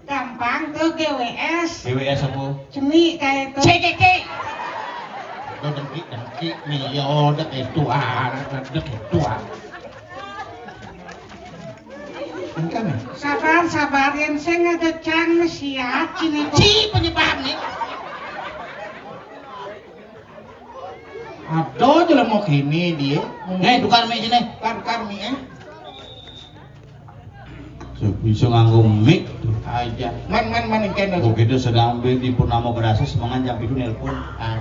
gampang tuh G W S. G W S apa? Cemik kayak itu. C K K. Lo dengki, dengki, nih, ya, udah kayak itu, ah, udah kayak itu, ah. Engke, men. Sabar, sabar, yén sing ada cang siat, sini kok. Ci penyebabnya. Aduh, jelema kene dia. Eh, tukar mic sini. Tukar, tukar mic, eh. Bisa nganggo mic. Aja. Man, man, man, engken. Oh, kita sedang di, di Purnama Berasa, semangat jam itu nelpon. Ah.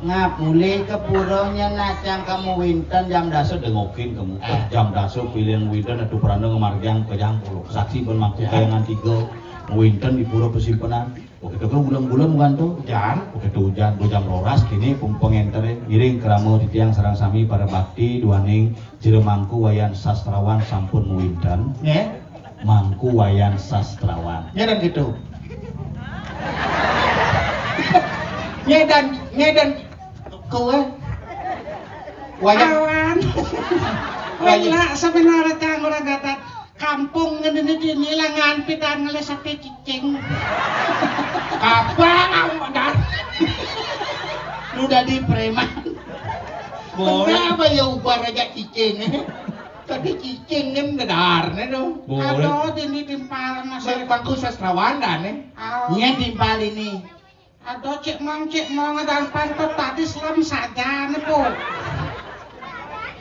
Ngapule ke puranya nak cang kamu winten jam dasa dengokin kamu. Ah. Jam dasa pilihan winten atuh peranda ngemargiang ke jam puluh. Saksi pun mampu kayangan tiga. Winten di pura Pesimpenan. Oke, itu kan bulan-bulan bukan tuh? Hujan. Oke, itu hujan, dua jam roras, kini pem-, pengentere, ngiring kerama titiang sareng sami para bakti, duaning jero mangku wayan sastrawan sampun muwinten. Nggih. Mangku wayan sastrawan. Nggih, dan gitu. Nggih, dan, nggih, dan kowe. Wayan. Awan. Wayan. Wela sebenarnya cang ora gatat. Kampung ngene dini langan pidan ngelih sate cicing. Kapan awak dah? Lu dadi preman. Boleh. Kenapa ya ubar aja cicing? Tadi cicing kan bedarne tuh. Boleh. Aduh, dini timpal masih. Bang-, bangku sastrawan dah nih. Aduh. Iya timpal ini. Aduh, cik mong, cik mong, dan pantot tadi selam saja nih, Bu.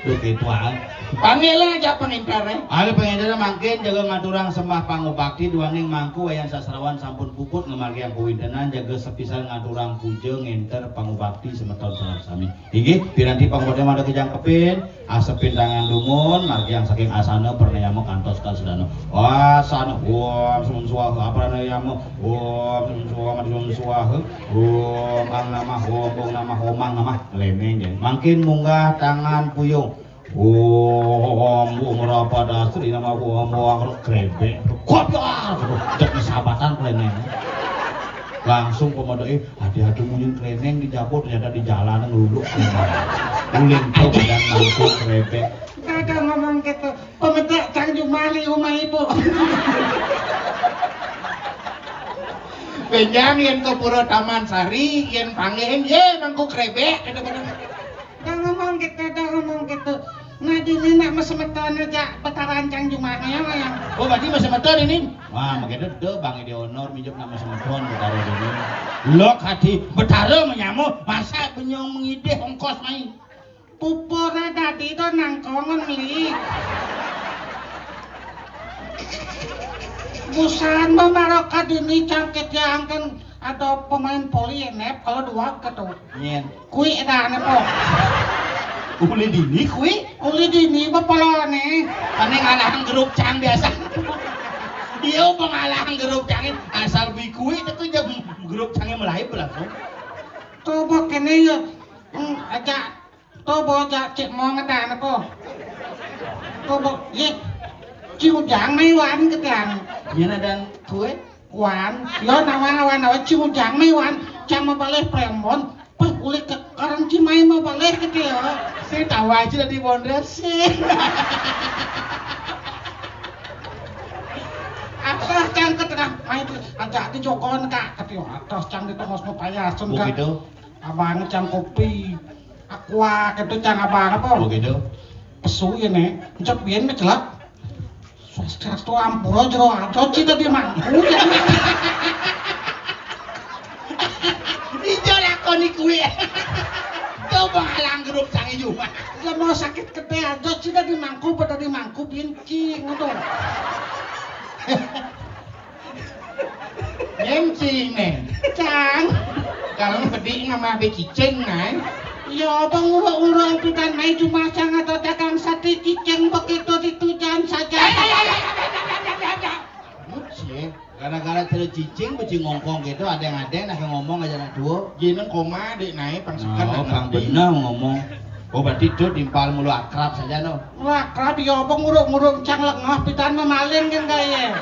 Begitu ah. Panggil aja pengintar, eh. Ada pengintar mangkin jaga ngaturang sembah pangubakti duaning mangku wayan sastrawan sampun puput ngemargiang kawintenan jaga sepisan ngaturang puja ngenter pangubakti semeton sareng sami. Inggih, piranti pangubakti mangda kejangkepin, asepin tangan dumun, margiang saking asana pranayama kantos kasedana. Asana, Om Sum Swaha, pranayama, Om Sum Swaha, Sum Swaha, Om Ang Namah, Om Bung Namah, Om Ang Namah. Leneng, ya. Mangkin munggah tangan puyung. Om, Om Rapadastri nama Om, Om Krebek. Kopiar, jek sabatan kleneng. Langsung pemadai, hati-hati munyin kleneng di jabut, ternyata di jalan ngeluluk. Ulin tuh badan langsung krebek. Kagak ngomong gitu. Pemedak Cang Jumali rumah ibu. Benjang yen ke Pura Taman Sari, yen panggih, ye mangku krebek, gitu, gitu. Dah ngomong gitu, dah ngomong gitu. Nah, dini nak mesemeton aja Betara Cang Jumah ya, ya. Oh, berarti mesemeton ini? Wah, begitu tuh Bang Ide Honor minjem nama semeton Betara dini. Lok hati Betara menyamu, masa benyong mengidih ongkos main. Pupure dadi to nangkongen li. Busan mamaroka dini cangkit ya angken ada pemain voli nep kalau dua ketu. Nyen. Kui eda nepo. Uli dini kui? Uli dini bepolone. Paning alahang grup cang biasa. Dia pengalahan grup cangin asal kui kui itu jam grup cangin mulai berlangsung. Coba kene ya. Hmm, aja. Tuh bocah cek mau ngetan apa? Tuh bo, ye. Ci Ujang mai wan ketan. Yen ada kue? Wan, yo nawa nawa nawa Ci Ujang mai wan. Cang mau balik prembon. Peh kulit ke orang ci mai mau balik ke dia. Saya tahu aja di Bondres sih. Atas cang ke tengah, mai aja di jokon kak, tapi atas cang di tengah mau payah, sun kak. Begitu. Abang cang kopi. Aqua gitu cang abang apa? Oh gitu. Pesu ya nih, cek biyen mecelak. Swastiastu ampura jero aja cita di mangku. Ijo lakoni kuwi. Coba alang grup sang ijo. Ya mau sakit kete aja cita di mangku pada di mangku binci ngono. Nyemci ne. Cang. Kalau pedik nama be cicing nai. Ya bang urung-urung pidan mai cuma cang atau dagang sate cicing begitu ditujan saja. Muci, gara-gara terus cicing beci ngongkong gitu, ada yang ada nak ngomong aja nak dua. Jeneng koma dek nai pang sekan. Oh, pang bener ngomong. Oh, berarti itu timpal mulu akrab saja no. Wah, krabi apa nguruk-nguruk cang lengah pidan memaling kan kaya.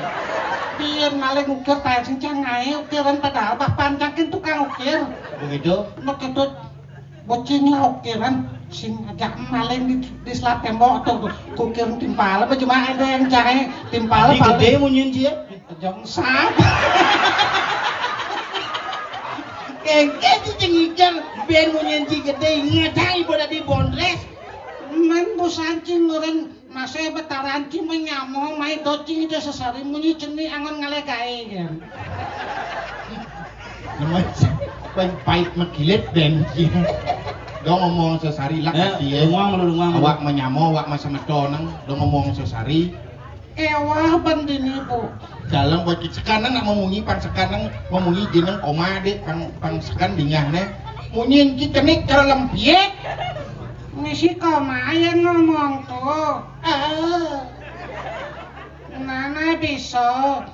Biyen maling ukir tae sing cang ngae ukiran padahal bah pancang kan tukang ukir. Begitu. Begitu bocing lah ukiran sing ajak maling di, di selat tembok tuh, tuh. Kukir timpal apa cuma ada yang cang timpal. Ini paling gede munyin dia. Jong sap. Kengke cicing ikan ben munyin ci gede ngetai pada di bondres. Men busan cing nguren masih betaran ci menyamo mai docing itu sesari munyi ceni angon ngalegai kan. Namanya pahit megilit ben. Dong ngomong sesari lah. Eh, kaki, eh. Lungang lu, lungang lu. Awak menyamo, awak masemeton nang. Dong ngomong sesari. Ewah, bendini, Bu. Dalam buat sekarang nak memunyi, pang sekarang memunyi jeneng koma, dek, pang, pang sekan dingah, ne. Munyin ki cenik kalau lempiek. Misi koma yang ngomong tuh. Ah. Nana bisa.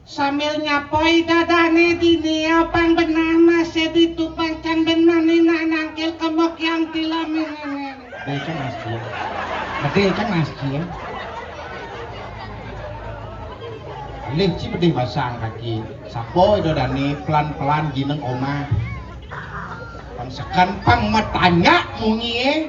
Sambil nyapoi dadane dini, pang benah masih ditupang cang ben mani nak nangkil kemok yang tilam ini. Dek kan masjid. Dek kan masjid. Lih ci bedih basang kaki. Sapo ido dani pelan-pelan jineng oma. Pang sekan pang matanya munyi, eh.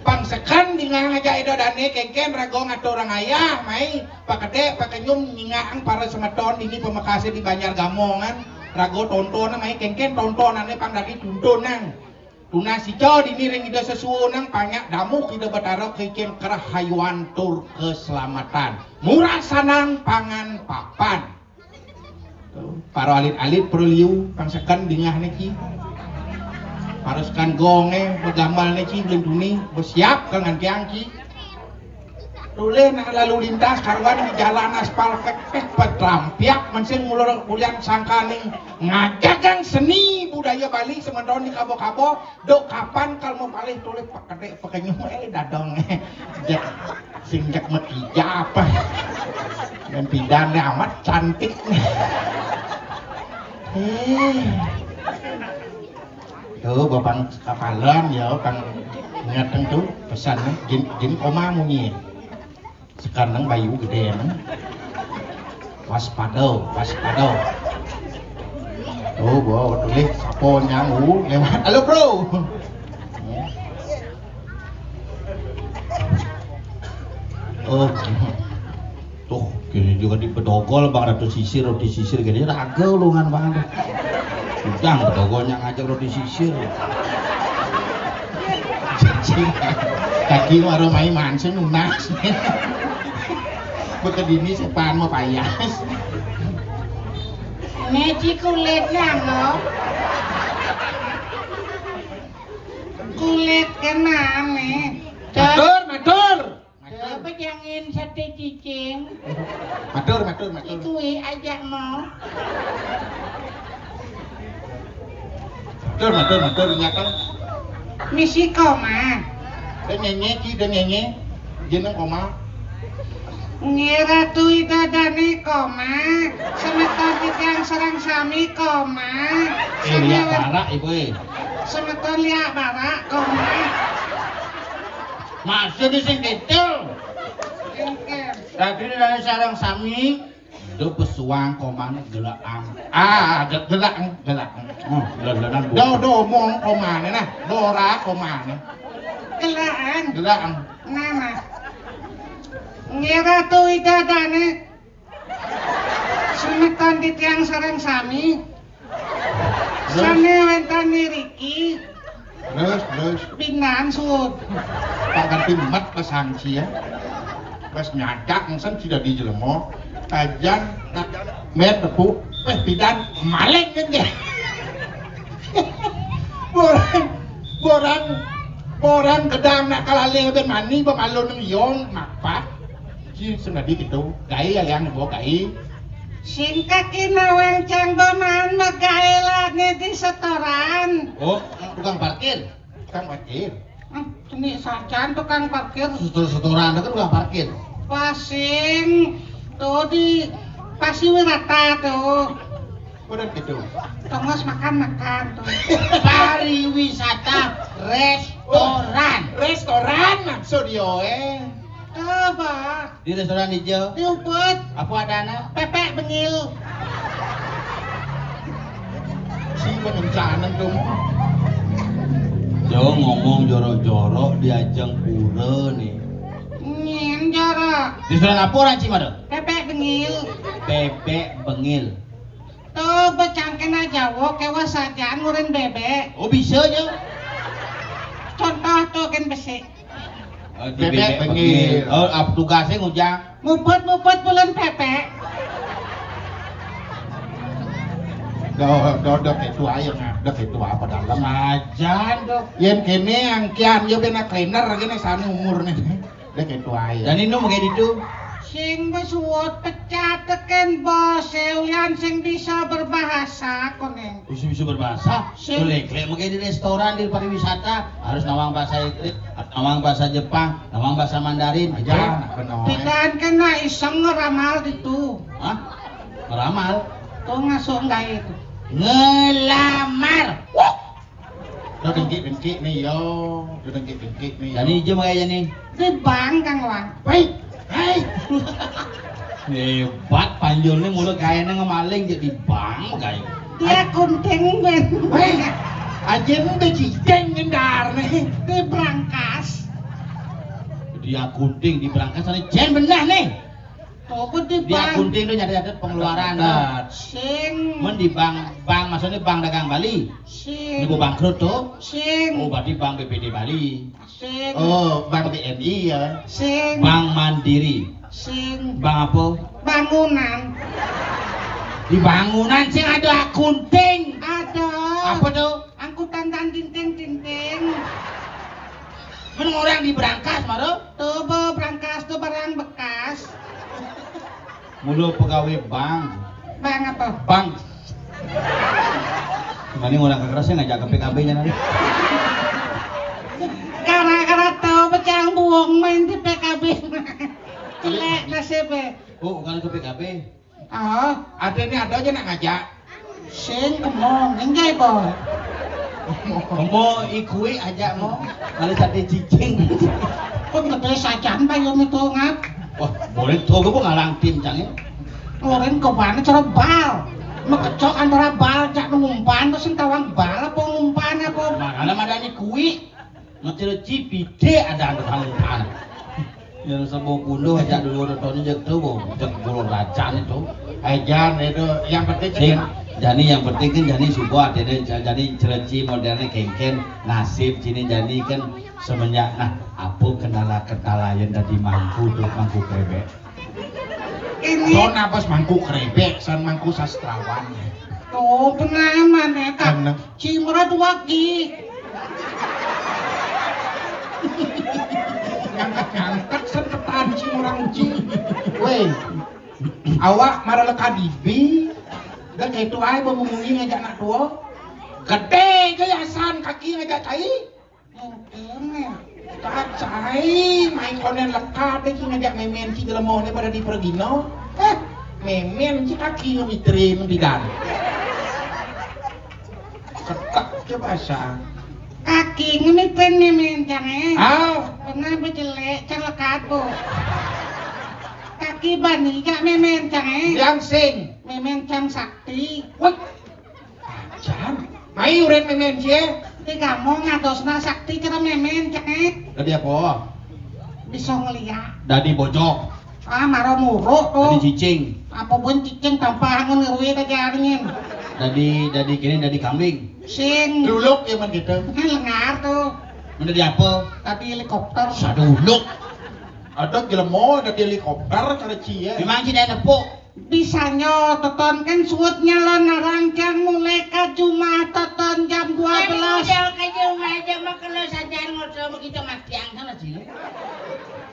Pang sekan dingah aja ido dani kengken rago ngatur orang ayah, mai pakede pakenyum nyingaang para semeton dini pemekase di Banjar Gamongan. Rago tontonan, mai kengken tontonane pang dadi tuntunan. Tunas ijo dini ring Ida Sesuwunang, panyak damuh Ida Betara kengken kerahayuan tur keselamatan. Murah sanang pangan papan. Tuh, para alit-alit perliu pang sekan dingah niki. Para sekan gonge, begamal niki, belentuni, besiap kangan tiang ki. Tulih nak lalu lintas karuan di jalan aspal kekeh petrampiak mensing mulur kulian sangkaning ngajagang seni budaya Bali semeton di kabo-kabo. Dok kapan kalau mau palih tulih pakede pakenyum, eh, dadong. Jek sing jek metija apa? Dan pidan amat cantik. Eh. Tuh, bapang kapalan ya, pang ingatang tuh pesan, eh. Jin, jin koma munyi. Sekarang bayu gede emang. Waspada, waspada. Tuh, gua tulis sapo nyamu lewat. Halo, Bro. Oh. Tuh, kini juga di Bedogol, Bang Ratu Sisir, Roti Sisir, gini raga ulungan banget. Udang Bedogol yang ngajak Roti Sisir. Kaki maro mai mansing nunas. Bekedini sepan mau payas. Neci kulit nang lo. Kulit kenane. Matur, matur. Coba jangan sate cicing. Matur, matur, matur. Ikui aja mau. Matur, matur, matur, ingatang. Misi koma. Dan nyenye, ki, dan nyenye. Jeneng koma. Ngira tui dadane koma. Semeton titiang sareng sami koma. Eh, liak barak, Ibu, eh. Semeton liak barak koma. Maksud sing gitu. Engke. Tadi dari sareng sami, do pesuang komane gelaang. Ah, ge-, gelaang, gelaang. Oh, lelenan bu. Do, do, mong komane nah, dora komane. Gelaang. Gelaang. Nama. Ngira tui dadane. Semeton titiang sareng sami. Terus? Sane wenten niriki. Terus, terus. Binan sud. Pak ganti mat pas sangsi ya. Pas nyadak ngsen sida di jelema. Kajan, kajan met tepuk. Eh, pidan maling kan dia. Borang, borang, borang gedang nak kalalih ben mani, bemalun nang yong, mapak. Ji sing dadi gitu. Gaé ya yang bawa gaé. Sing kaki nawang cang beman megaé lane di setoran. Oh, tukang parkir. Tukang parkir. Hmm, ini sajan tukang parkir. Setor-setoran itu kan tukang parkir. Pasing tuh di Pasiwirata tuh. Udah gitu. Tongos makan-makan tuh. Pariwisata restoran. Oh, restoran maksud yo, eh. Apa? Di restoran hijau. Di Ubud. Apa adana? Pepek bengil. Si menencanan tuh. Jauh ngomong jorok-jorok di ajang pura nih. Nyin jorok. Di restoran apa orang Cimada? Pepek bengil. Bebek bengil. Tuh becangkena Jawa kewa sajan ngurin bebek. Oh, bisa aja. Contoh tuh kan besi. Oh, di bebek bengil. Oh, apa tugasnya ngujang? Mupet-mupet bulan pepek. Dong, Dodok itu ayo ngap, dok itu apa dalam? Sajan, Dok. Yén kéné angkian yo ben klener kéné sane umurné. Dek itu ayo. Dan ini mau kayak itu. Sing besuwut pecat teken bos, Eulian sing bisa berbahasa koné. Bisa-bisa berbahasa. Sing. Boleh, kayak mau kayak di restoran, di pariwisata, harus nawang bahasa Inggris, nawang bahasa Jepang, nawang bahasa Mandarin. Aja, anak benar. Pidan kena iseng ngeramal gitu. Hah? Ngeramal? Tuh ngasuh enggak itu. Ngelamar. Udah dengki-dengki nih yo, udah dengki-dengki nih. Jadi jem aja nih. Di bank, Kang Wang. Hei, hei. Hebat panjulnya, mulai kayaknya ngemaling jadi bank kayak. Dia kunting, Ben. Hei, aja udah cicing ngendar nih. Di berangkas. Dia kunting di berangkas, ada jen benar nih. Apa di bank? Dia kunting tuh nyatet-nyatet pengeluaran tuh. Sing. Men di bank, bank maksudnya Bank Dagang Bali. Sing. Ini mau bangkrut tuh. Sing. Oh, berarti Bank B P D Bali. Sing. Oh, Bank B N I ya. Sing. Bank Mandiri. Sing. Bank apa? Bangunan. Di bangunan sing ada akunting. Ada. Apa tuh? Angkutan dan tinting-tinting. Men orang di berangkas, Maro? Tuh, be, berangkas tuh barang bekas. Mulu pegawai bank. Bank apa? Bank. Mending orang kekerasnya ngajak ke P K B-nya nanti. Gara-gara tahu pecah buang main di P K B. Celek nasibnya. Oh, bukan ke P K B. Oh, ada nih, ada aja nak ngajak. Sing kemong, enggak, Boy. Kemong ikui aja mau. Kali sate cicing. Kok gede sajan, Pak, yo itu ngap. Wah, boleh tuh gue ngalang tim cang ya. Ngoren ke mana cara bal? Mekecok antara bal, cak ngumpan, terus tawang bal apa ngumpan apa? Makanya madani kui. Ngecil cipide ada anu ngumpan. Yang semua bunuh aja dulu nontonnya jek tuh, bu. Jek bulu racan itu. Eh, Jan, itu yang penting sing. Jani yang penting kan jani support, jani jani cereci modelnya kengken nasib sini jani kan semenjak nah apa kendala kendala yang tadi mangku tuh mangku krebek. Ini. Don apa mangku krebek, san mangku sastrawan. Oh, pengalaman ya, Kak. Cimrot wagi. Ngangkat-ngangkat setepan si orang uji. Weh, awak mara leka dibi, dan itu ae bemumungi ngajak anak tua. Gede gayasan kaki ngajak cai. Mungkin ya. Cacai, main konen leka deh ki ngajak memen ki jelemo ne pada di pergino. Eh, memen ki kaki ngemitrin bidan. Ketek coba sa. Kaki ngemitrin memen cang eh. Ah. Pernah bejelek cang lekat bu. Kaki bani gak memen cang eh. Yang sing. Memen cang sakti. Wah. Jan, mai uren memen cie. Di kamu ngadosna sakti cara memen cang eh. Tadi apa? Bisa ngeliat. Dadi bojok. Ah, maro muruk tuh. Dadi cicing. Apa pun cicing tanpa angin ngerui aja angin. Dadi dadi kini dadi kambing. Sing. Duluk ya man gitu. Kan lengar tuh. Menjadi apa? Tadi helikopter. Saduluk. Ada jelema dadi helikopter cara cie. Memang tidak nepuk. Bisanya teton kan suutnya lo narang cang mulai ke Jumat teton jam dua belas. Model ke Jumat aja mah kalau saja ngobrol begitu matiang sama sih.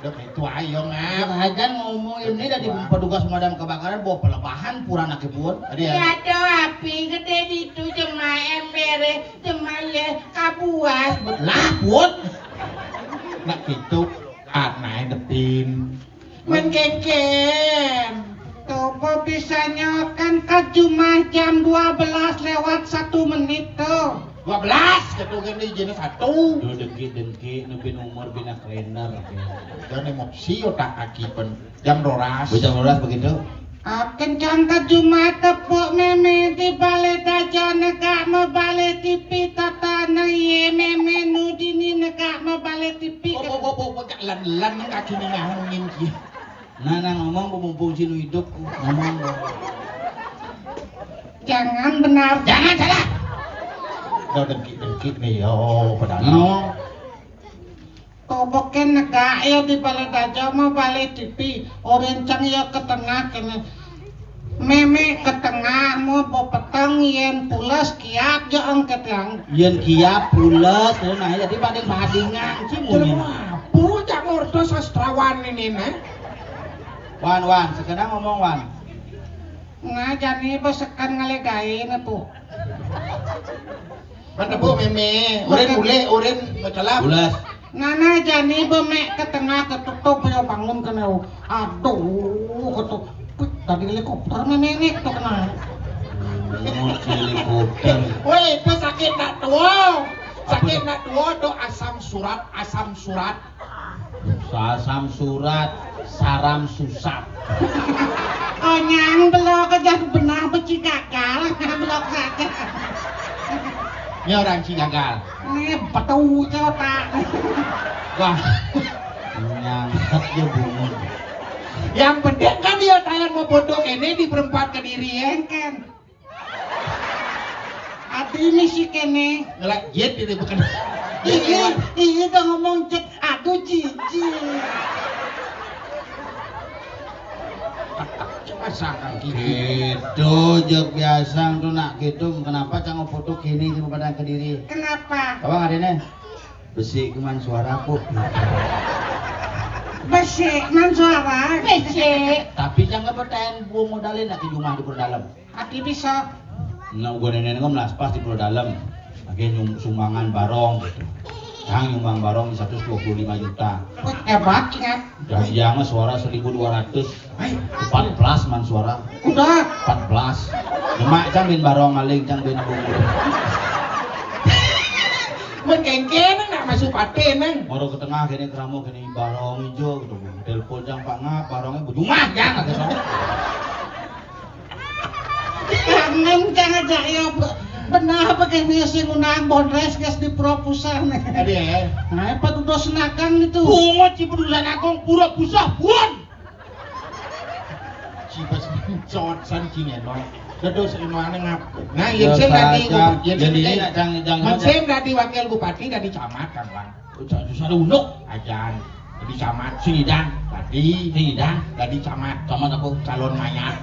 Udah itu ayo ngap. Hajan ngomong ini dari petugas pemadam kebakaran bawa pelepahan pura anak pun. Ada ya. Ada api gede di itu cuma embere cuma ya kabuas. Lah buat. Nak itu aneh depin. Mengkengken. Coba bisanya kan ke Jumat jam dua belas lewat satu menit tuh. Dua belas gitu kan di jenis satu. Tuh dengki-dengki nepi umur bina kalender. Dan emosi otak kaki pen jam rolas. Jam rolas begitu. Ah, kencang ke Jumat tepuk meme di balai daja negak mebalik T V tata na ye meme nudini negak mebalik T V. Oh, oh, oh, oh, oh, lan lan kaki ni ngahungin ki. Nah, nah, ngomong, mumpung sinu hidup, ngomong. Jangan benar. Jangan salah. Udah dengki-dengki nih, yo, padahal. No. Toboke negak ya di balai daja mau balai T V. Orang cang ya ke tengah kene. Mémé ka tengah, mo bo peteng, yén pules kiap ja engké tiang. Yén kiap pules, nah, jadi banding-bandingan, ci munyi. Terus apa cak ngerti sastrawan ini, nah? Wan, Wan, sekedar ngomong, Wan. Nah, jani ba seken ngalih gaé, nah, Bu. Mana Bu Mémé? Urin ulih, urin macelap. Pules. Nana jani ba mék ka tengah ketutup ya bangun kena. Aduh, ketu-, tadi helikopter mémé ini ketu kena. Oh, helikopter. Woi, itu sakit nak tua. Sakit nak tua tuh asam surat, asam surat. Asam surat, saram susah. Konyang belok aja benah beci gagal, belok saja. Ini orang ci gagal. Ini betul otak. Wah. Nyangkut ya bunyi. Yang penting kan dia tayang mau foto ini di perempat Kediri ya kan. Ati ini si kéné. Ngelak jet itu bukan. Iya, iya, udah ngomong jet. Aduh, jijik. Coba sangkan gitu. Gitu, jek biasa tuh nak gitu. Kenapa cang foto gini di pemandangan Kediri? Kenapa? Apa nggak ada nih? Besik kuman suara, Bu. Besik man suara. Besik. Tapi jangan bertahan, Bu, modalin nak di rumah di dalam. Ati bisa. Nah, gua nenek kan melas pas di Pulau Dalam. Pakai nyum-, sumbangan barong gitu. Yang nyumbang barong di seratus dua puluh lima juta. Wih, hebat, ingat. Dan dia mah suara seribu dua ratus. Hai. Empat belas man suara. Udah. Empat belas. Lemak cang bin barong maling cang bin bunyi. Mun kengkén nak masuk paté nang. Baru ke tengah gini keramu gini barong hijau gitu. Telepon cang Pak Ngap, barongnya bujumah cang kata sono. Kangen cang aja ya. Be-, benar apa kayak sing undang bondres guys di proposal nih. Ada ya. Nah, apa tuh dos nakang gitu. Bungut si pedusan akong pura pusah buan. Ci pas cowok san cing ya no. Dados anu aneh ngap. Nah, ya, yén sing tadi saja. Yén jadi sing ini nak cang, cang, mun cang. Sing tadi wakil bupati, tadi camat kan, Bang. Cak susah ada unduk. Ajan. Jadi camat, sing idang, tadi. Sing idang. Tadi camat. Camat apa? Calon mayat.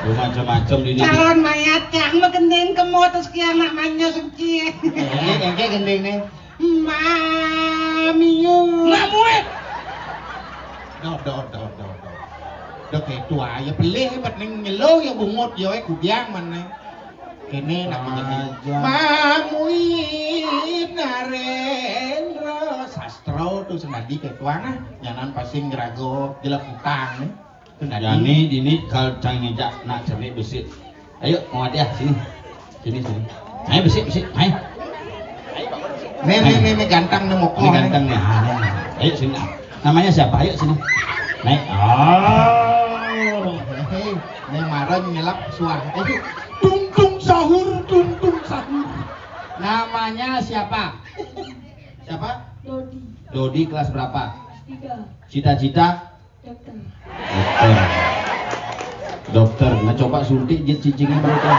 Lu macam-macam di, di. Calon mayat, cang mah gending kemo terus ki anak manja suci. Engké, engké gending nih. Mamiu. Mamuit. Doh, doh, doh, doh, doh. Doh, kayak tua ya pelih, bet ning nyelo ya bungut ya, eh, kudiang mana. Kéné nak menjadi. Aja. Mamuit Narendra. Sastra tuh senadi kayak tua nah. Nyanan pasing gerago jelek utang nih. Senadi. Jani dini kal cang ngejak nak cernik besik. Ayo, mau hadiah sini. Sini, sini. Ayo besik, besik. Ayo. Nih, nih, nih, nih, ganteng nih, moko. Ini nih. Ganteng nih. Ah, nih. Ayo sini. Namanya siapa? Ayo sini. Naik. Oh. Hei, nih marah nyelap suah. Eh, tung tung sahur, tung tung sahur. Namanya siapa? Siapa? Dodi. Dodi kelas berapa? Kelas tiga. Cita-cita? Dokter. Dokter. Dokter, nah coba suntik jit cicingnya mereka.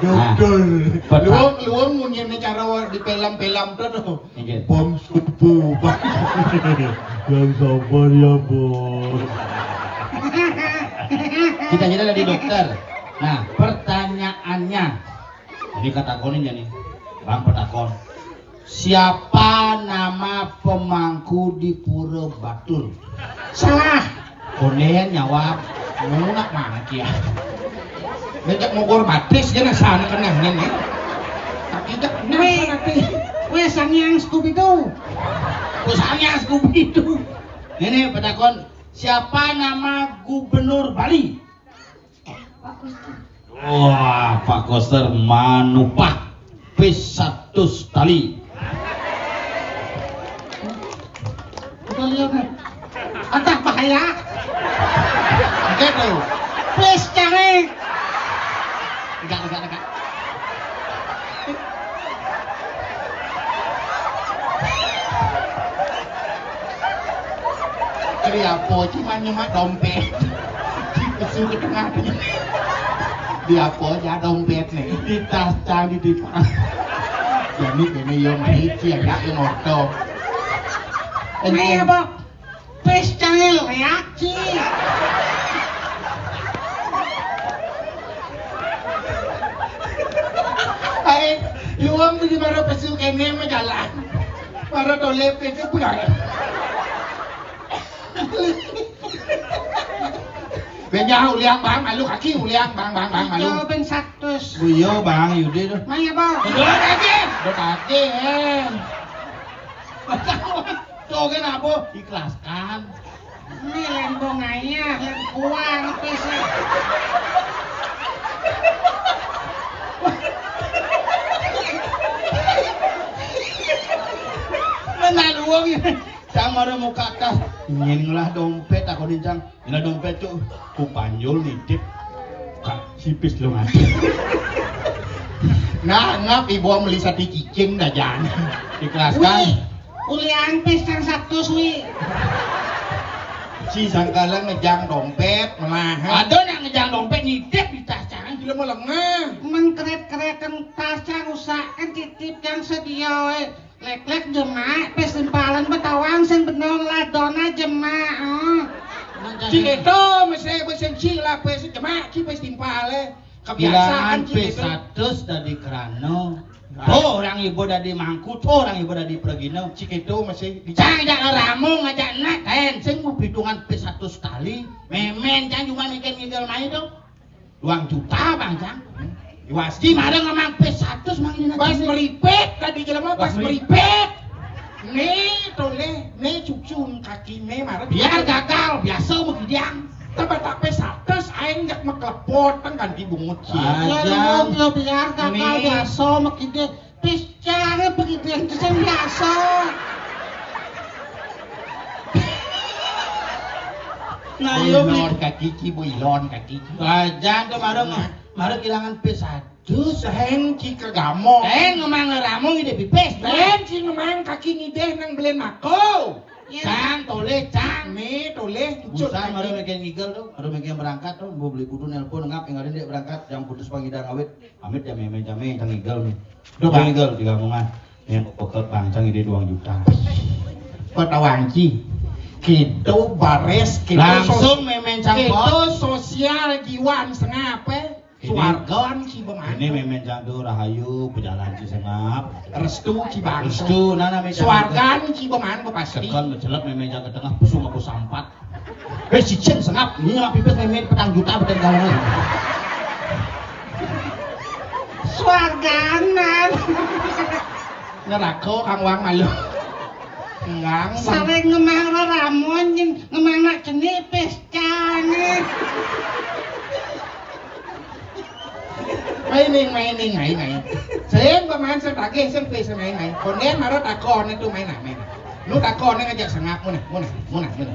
Dokter. Nah, peta- luwung, luwung munyiné cara wa-, di film-film tuh, tuh. Inggih. Bom subuh. Yang sabar ya, Bos. Cita-cita dari dokter. Nah, pertanyaannya. Ini katakonin ya nih. Bang petakon. Siapa nama pemangku di Pura Batur? Salah. Kondén nyawab. Ngunak mana kia? Ngejak mogor batis dia nasa anak kenang ini. Tapi tak kenang. Weh, sana, Pi. Weh, Sang Yang Scooby-Doo. Oh, Sang Yang Scooby-Doo. Ini petakon, siapa nama gubernur Bali? Pak Koster. Wah, Pak Koster manupah pis satus tali. Udah lihat nih. Ada bahaya. Enggak tuh. Pis cari. Enggak, enggak, enggak. Di apa, cuman nyemak dompet. Di pesu ke tengah. Di apa aja dompet nih? Di tas cang di depan. Jadi ini yang maici ya, yang moto. Ini apa? Pis cangil ya, Ci. Ini mah jalan. Para tolep itu pulang. Benya uliang bang malu kaki uliang bang bang bang malu. Yo ben satus. Oh iya bang Yudi tuh. Maya bang. Dua kaki. Dua kaki eh. Tuh kan apa? Ikhlaskan. Ini lembong aja, lem kuang pis. Mana luang ini? Cang mara muka tas. Ingin ngelah dompet aku nih cang. Ngelah dompet tuh. Ku panjul nitip. Kak sipis lu nganti. Nah, ngap ibu meli sate cicing dah jangan. Ikhlaskan. Wih. Ulian pis cang satus wi. Si sangkala ngejang dompet melahan. Ada nak ngejang dompet nitip di tas cang. Gila melengah. Mengkeret-kereten tas cang rusak kan titip cang sedia. Lek-lek jemak pis timpalan betawang sing benong ladona jemak. Oh. Cik itu mesti besenci lah pis jemak cik pis timpal eh. Kebiasaan bilangan P seratus dari Krano. Tuh orang ibu dari Mangku, tuh orang ibu dari Pergino. Cik itu masih dicang jak ramu ngajak nak ten. Sing mau hitungan P seratus tali. Memen cang cuma mikir ngigel main tuh. Dua juta bang cang. Iwas di mana ngomong P seratus mang ini. Pas meripet tadi jelema pas meripet. Nih toleh, nih cucun kaki nih marah. Biar gagal, biasa begidiang. Tempat tak P seratus aing jak meklepot kan ganti bungut sih. Ya lu ya biar gagal biasa mekide. Pis cara begidiang itu yang biasa. Nah, yo ilon kaki ki, bu ilon kaki ki. Aja tuh marah mah. Marah kehilangan P seratus. Terus hen ki kegamo. Hen ngomong ramu ide pipis. Hen ki ngomong kaki ngideh nang belen mako. Cang toleh cang. Me toleh cucuk. Usah baru mikir ngigel tuh, baru mikir berangkat tuh, mau beli kudu nelpon ngap yang ada dia berangkat, yang putus pangidang awit. Amit ya meme jame cang ngigel nih. Udah bang ngigel tiga omongan. Yang pokok bang cang ide dua juta. Kota Wangci. Kita bares kita langsung meme cang kita sosial jiwan sengap eh. Suargan si beman. Ini memen jantu rahayu pejalan si sengap. Restu si bangsa. Restu nana memen. Suargan si beman bepasti. Tekan mecelep memen jang ke tengah pusung aku sampat. Wes si cen sengap ini mah pipis memen petang juta petang galangan. Suarganan. Neraka kang wang malu. Enggak. Saling ngemang ramun nyen ngemang nak cenipis cang. Maining, maining, main, main. Sing pemain sing tagih sing pis main, main. Konden mara takon itu main, main. Lu takon ngajak sengap muna, muna, muna, muna.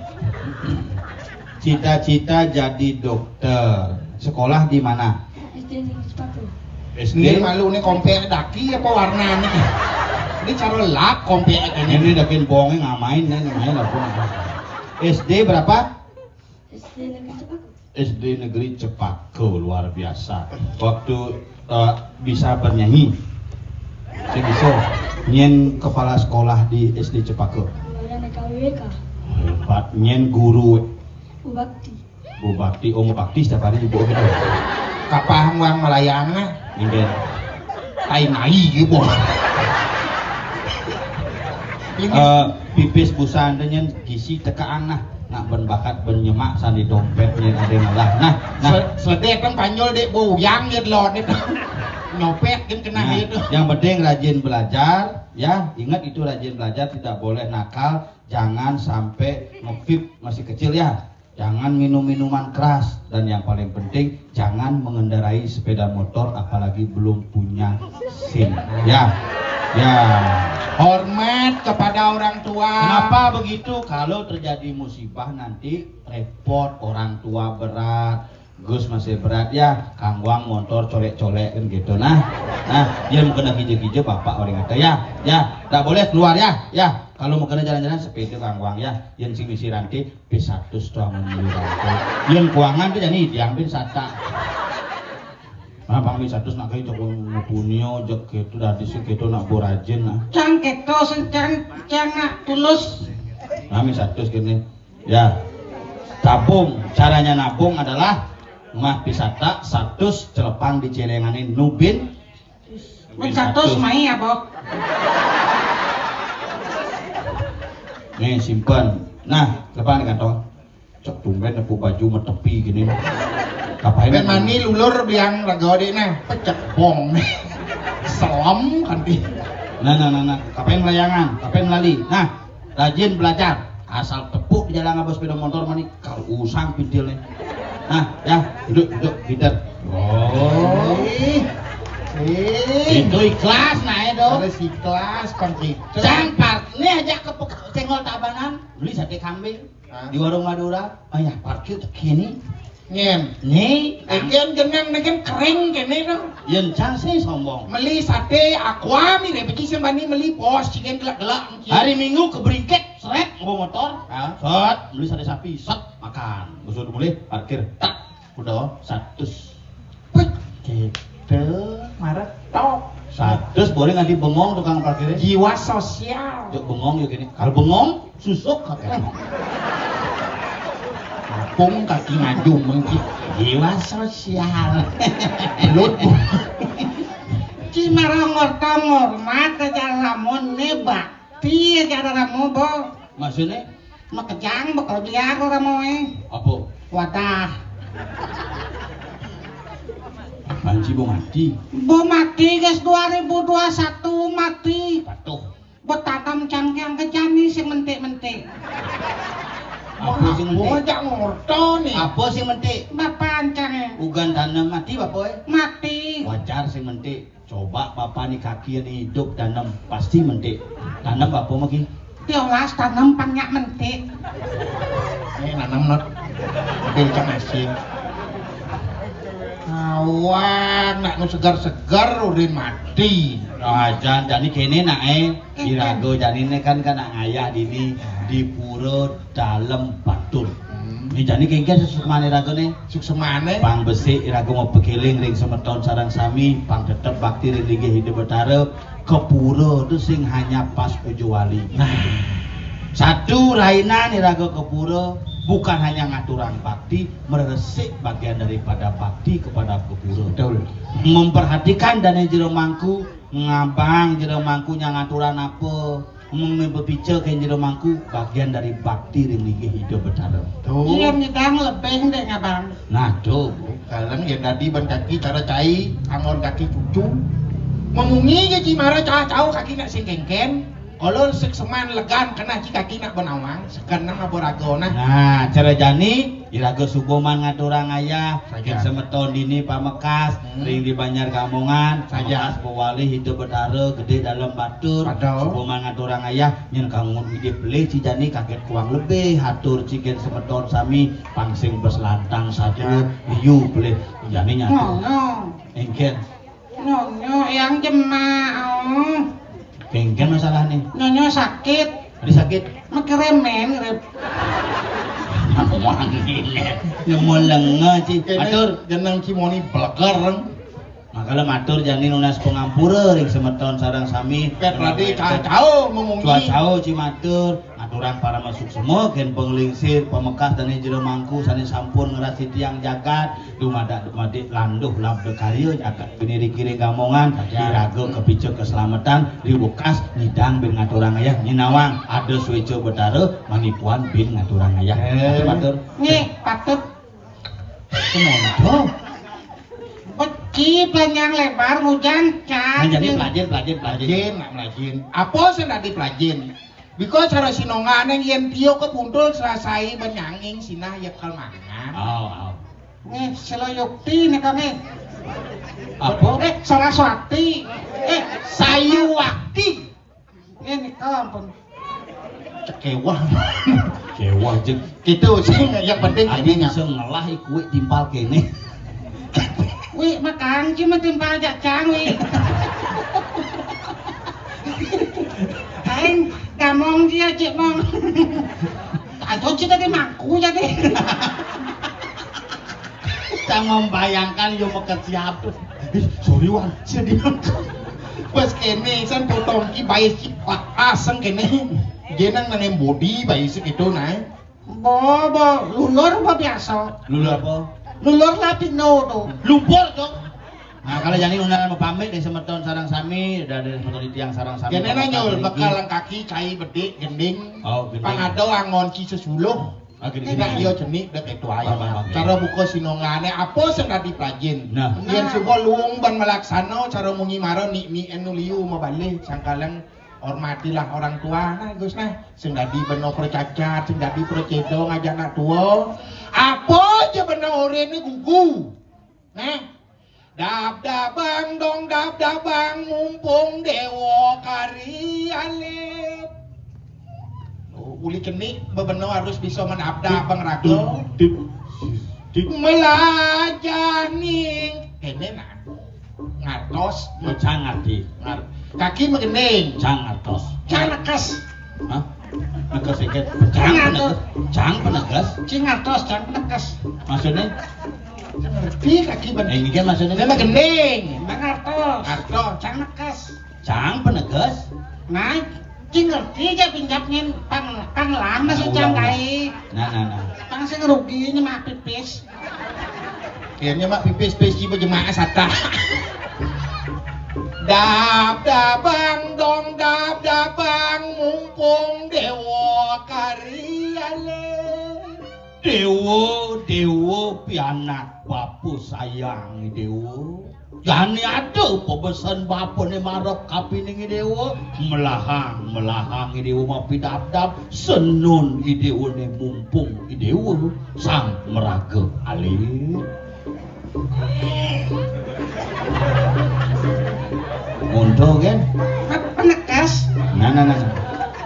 Cita-cita jadi dokter. Sekolah di mana? S D Negeri Cipatu. S D. Ini malu nih kompek daki apa warna nih? Ini cara lap kompek ini. Ini dakin bonge ngamain nih, ngamain lah pun. S D berapa? S D Negeri Cipatu. S D Negeri Cipatu luar biasa. Waktu eh, bisa bernyanyi. Saya bisa. Nyen kepala sekolah di S D Cipatu. Kemudian K W K. Hebat. Nyen guru. Bupati. Bu Bakti, oh Bu Bakti setiap hari ibu gitu. Kapah muang melayang nah. Inggih. Tai nai gitu. Eh, pipis busa anda nyen gisi tekaan nah. Nak ben bakat ben nyemak sandi dompet nyen ada malah. Nah, nah. Sedih kan panjol dek boyang ya delon itu. Nyopet kan kena nah, itu. Yang penting rajin belajar ya. Ingat itu rajin belajar tidak boleh nakal. Jangan sampai ngevip masih kecil ya. Jangan minum minuman keras dan yang paling penting jangan mengendarai sepeda motor apalagi belum punya SIM. Ya. Ya. Hormat kepada orang tua. Kenapa begitu? Kalau terjadi musibah nanti repot orang tua berat. Gus masih berat ya, kangguang motor colek-colek kan gitu nah. Nah, dia mungkin lagi gija-gija bapak orang kata ya, ya, tak boleh keluar ya, ya. Kalau mau kena jalan-jalan sepeda kangguang ya, yang sing misi rantai P seratus tuh amun nyuruh aku. Yang kuangan tuh jadi diambil sata. Nah, Bang P seratus nak kayak jago ngepunio, jek gitu dari situ gitu nak borajin nah. Cang keto sencang cang nak tulus. Nah, P seratus gini. Ya. Tabung, caranya nabung adalah mah P seratus celepang di celenganin nubin. Pin seratus mai apa? Nih, simpen. Nah, lepas nih kantong. Cek tumben nepuk baju metepi gini. Kapain? Ben mani lulur biang raga dek nah. Pecek bong. Selem kanti. Nah, nah, nah, nah. Kapain melayangan, kapain melali. Nah, rajin belajar. Asal tepuk di jalan ngaba sepeda motor mani, kal usang pintilnya. Nah, ya, duduk, duduk, pinter. Oh. Eh. Eh. Itu ikhlas, nah, itu. Harus ikhlas, kan gitu. Cang, par-, ini aja ke pek-, Senggol Tabanan, beli sate kambing. Hah? Di warung Madura, oh ya, parkir ke kini. Nyen. Nih, Ekian genang, nih kan kering kene tuh. Yen cang sih sombong. Meli sate aqua mi deh, beci sing bani meli pos, cigen gelak-gelak, engki. Hari Minggu ke Bringkek, seret, nggawa motor. Hah? Set, beli sate sapi, set, makan. Musuh mulih, parkir, tak, udah, satus. Pet, gitu, marah, tok. Satus, boleh nganti bengong tukang parkirnya. Jiwa sosial. Yuk bengong, yuk gini. Kalau bengong, susuk, kakek. Apung kaki ngajung mengki. Jiwa sosial. Belut. Ci marongor tongor, mata jalan lamun nebak. Ti cara ramo, bo. Maksudnya? Makejang bakal biar ramo, eh. Apa? Wadah. Panci bo mati. Bo mati, guys, dua ribu dua satu mati. Patuh. Betanam cangkang kejani sing mentik-mentik. Apa sing mentik? Apa jak ngorto nih? Apa sing mentik? Bapak ancang, eh. Ugan tanam mati, Bapak, eh? Mati. Wajar sing mentik. Coba Bapak nih kaki ini hidup tanam, pasti mentik. Tanam apa maki? Tiolas tanam pang nyak mentik. Eh, nanam not. Mobil ikan asin. Awang, nak nu segar-segar udah mati. Ah, jan, jani kene nak, eh. Iraga jani ne kan, kan nak ngayah dini di pura Dalem Batur. Hmm. Ni jani kengken sesukmane iraga ne. Suksemane? Pang besik iraga mapakeling ring semeton sareng sami, pang tetep bakti ring linggih Ida Betara, ke pura tu sing hanya pas uju wali. Nah. Satu rainan iraga ke pura, bukan hanya ngaturang bakti, meresik bagian daripada bakti kepada ke pura. Betul. Memperhatikan dane jero mangku, ngabang jero mangku nyang ngaturang apa, memimpin pica ke jero mangku, bagian dari bakti ring linggih Ida Betara. Tuh. Iya, nyidang lebih dek ngabang. Nah, tuh. Kaleng ya tadi ban kaki cara cai, angon kaki cucu. Memungi ja ci mara cau-cau kaki nak sing kengken. Kalau sukseman legan kena ci kaki nak benawang, sekenang apa raga nah. Nah, cara jani, iraga suba man ngaturang ayah, saja. Ring semeton dini pamekas, hmm, ring di Banjar Gamongan, saja. Pamekas pewali Ida Betara Gede Dalem Batur, padahal. Suba man ngaturang ayah, nyen kangun ide pelih ci jani kaget kuang lebih, atur ci gen semeton sami, pang sing beslantang satu, saja. Iyu pelih, jani nyatu. Ngono. Engken. Nyonya yang jemak, oh. Kengken masalahne. Nyonya sakit. Ada sakit? Makeremen, Rep. Wangi, ne. Nemu lenga, ci. Kene atur. Jeneng ci moni bleger. Makala matur jani nunas pangampura ring semeton sareng sami. Pet radi cacau memungi. Cacau ci matur. Ngaturang parama suksema, gen panglingsir, pamekas dane jero mangku sane sampun ngrasi tiang jagat, dumadak dumadik landuh labda karya jagat piniriki ring Gamongan, ya. Iraga kapica kaslametan, riwekas nyidang bin ngaturang ayah, nyinawang ada sueca betara, manipuan bin ngaturang ayah. Eh. Matur, matur. Nggih, patut. Semono. Beci panjang lebar, ngujang, cat. Nah, jadi pelajin, pelajin, pelajin. Pelajin, nak melajin. Apa sing dadi pelajin? Bika cara sinongan yen tiup ke puntul, selesai benyanging sinah ya kal mangan. Oh, oh. Nih, seloyukti nih kami. Apa? Eh, Saraswati. Eh, Sayuwakti. Nih, nih, oh, ampun. Cekewah. Kewah, jeng. Gitu, sing yang penting adi ini bisa ngelah kuwi timpal kene. Wi, makang cuma timpal jacang, wi. Aing gamong dia, cik mong. Aduh, cik tadi mangku jadi. Kita membayangkan yo meket siap. Ih, sorry, Wan, sedih. Pas kene, san potong ki bayi cik aseng kene. Jenang nang body bayi segitu, nah. Bo, bo, lulur apa biasa? Lulur apa? Lulur lapino to. Lumpur, Cok. Nah, kalau jani nunas mapamit dari semeton sareng sami, dari semeton titiang sareng sami. Kéné nanyul, bakal kaki, cai, bedik, gending. Oh, gending. Pang ada angon ci sesuluh. Ah, gending. Enak iya jenik dek itu ayo. Bang, bang, bang. Cara buka sinongané apa sing dadi prajin. Nah. Yén suba luung ban malaksana cara munyi mara nik-nik anu liu mabalih sangkaleng. Hormatilah orang tua, nah, Gus, nah. Sing dadi bena percacat, sing dadi perceda ngajak anak tua. Apa aja bena orene gugu. Nah. Dab-dabang dong, dab-dabang, mumpung dewa kari alit. Oh, uli cenik bebena harus bisa menabdabang raga. Melajah ning. Kéné, nah. Ngartos. Cang ngerti. Ngar-, kaki magending. Cang ngertos. Cang nekes. Hah? Nekes sikit. Cang peneges. Cang peneges. Cing ngartos, cang nekes. Maksudnya? Ngerti kaki ben. Eh, ini kan maksudnya. Dia magending. Cang ngartos. Ngartos. Cang nekes. Cang peneges. Nah, cing ngerti aja pinjapnya pang, pang lama sih. Nah, cang ulang, ulang. Kai. Nah, nah, nah. Pang sing rugi ini mah pipis. Akhirnya mak pipis-pipis ibu jemaah sata. Dab-dabang dong, dab-dabang, mumpung dewa kari alit. Dewa, dewa, pianak bapa sayang dewa. Jani ada pabesen bapané marep kapining dewa. Melahang, melahang dewa mapidabdab. Senun dewané mumpung dewa. Sang meraga alit. Monto kan? Penegas. Nah, nah, nah, nah.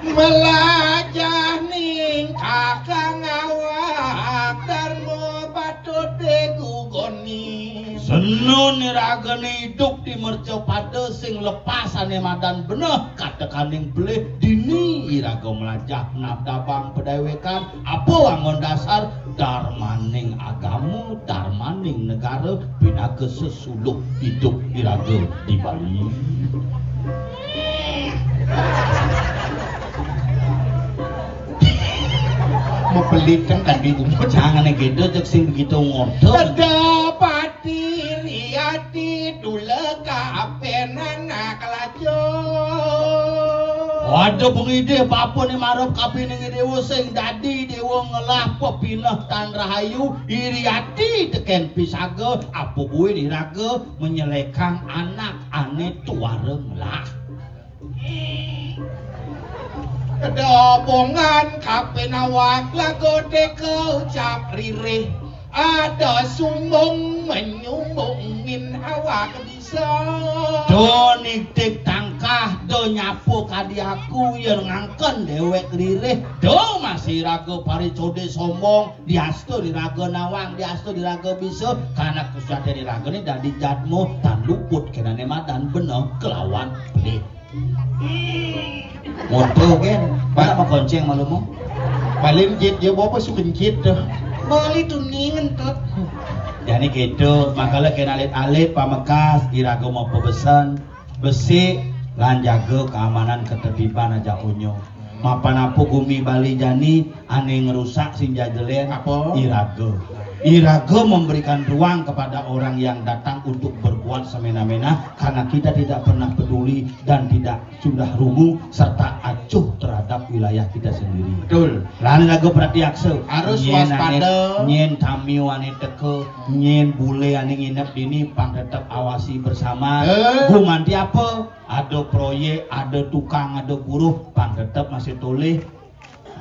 Melajah ning kakang awak darma patut digugoni. Senun iragané idup di mercapada sing lepas ané madan beneh katekaning belih dini iraga melajah nabdabang padéwékan. Apa wangun dasar darmaning agama, darmaning negara, pinaka sesuluh idup iraga di Bali. Mapeliteng kan di umur. Jangan gitu, cek sing begitu ngotot. Ada pati riati duleka apenan kelajo. Waduh, pengidih bapané marep kapining dewa sing dadi dewa ngelah pepineh tan rahayu, iriati tekén pisaga, apa buin iraga menyelekang anak ané tuara ngelah. Kedobongan kapin awak lagu teka ucap ririh. Ada sumbung menyumbungin awak bisa. Do niktik tangkah, do nyapu kadi aku, yén ngangken déwék ririh. Do masih raga paricodé sombong, diastu diraga nawang, diastu diraga bisa. Karena kusate diragané dadi jadma tan luput kénané madan beneh kelawan pedih. Moto kan, mana mau konceng malu mau? Paling jit dia bawa apa sukencit tuh. Bali tuning entut. Jani gitu, makala kena alit-alit pamekas, iraga mau pabesen, besik, lan jaga keamanan ketertiban aja unyu. Mapan apa gumi Bali jani, ané ngerusak sing jajelén, apa? Iraga. Iraga memberikan ruang kepada orang yang datang untuk berbuat semena-mena karena kita tidak pernah peduli dan tidak sudah rungu serta acuh terhadap wilayah kita sendiri. Betul. Lan iraga pratiaksa. Harus waspada. Nyén ané, nyén tamiu ané teka, nyén bule ané nginep dini pang tetep awasi bersama. Eh. Gumanti apa? Ada proyek, ada tukang, ada buruh, pang tetep masih tolih.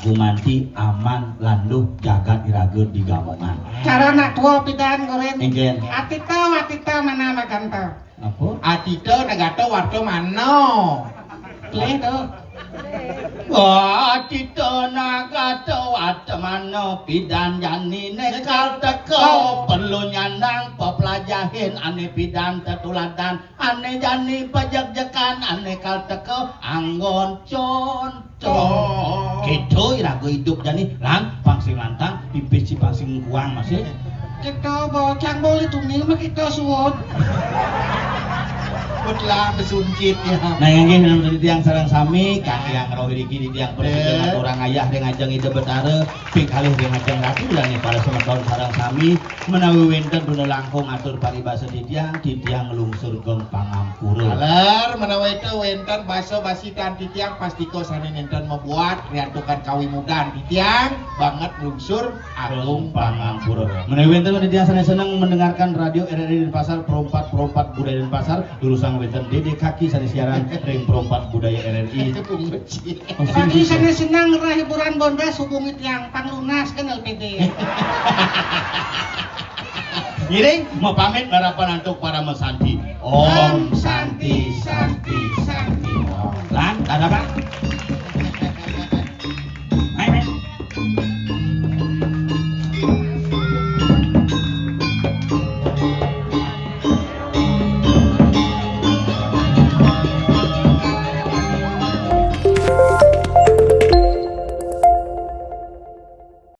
Gumanti aman landuh jagat iraga di gamongan. Cara anak tua pidan, Gorin. Inggih. Atita, atita, mana maganta? Apa? Atita, nagata, warta, mana? Pilih tuh. Atita, nagata, warta, mana? Pidan jani nekal teka, perlu nyandang pepelajahin ané pidan tetuladan, ané jani pejekjekan, ané kal teka anggon con. Tuh. Kéto iraga idup jani, lan pang sing lantang, pipis ci pang sing kuang masih. Kéto bocang boleh tuning mah kéto suud. Betlah besungkit ya. Nah, inggih, titiang sareng sami, Kang Hyang Rohiriki, titiang persikel Eh. Ngaturang ayah ring ajeng Ida Betara, ping kalih ring ajeng Ratu, dané para semeton sareng sami, menawi wénten tuna langkung atur paribasa titiang, titiang nglungsur geng pangampura. Taler menawi itu wénten basa basi tan titiang pastika sané nénten mabuat riantukan kawimudan titiang banget nglungsur agung pangampura. Menawi wénten titiang sané seneng mendengarkan radio R R I Denpasar, Pro empat, Pro empat Budaya Denpasar, durusang wénten D D Kaki sané siaran ring Pro empat Budaya R R I. Itu pun becik. Oh, Bagi sini, sané sini. Seneng ngrereh hiburan Bondas, hubungi tiang panglunas kan L P D. Ngiring, mapamit, harapan antuk parama santi. Om Santi, Santi, Santi, Om. Lan, ada apa?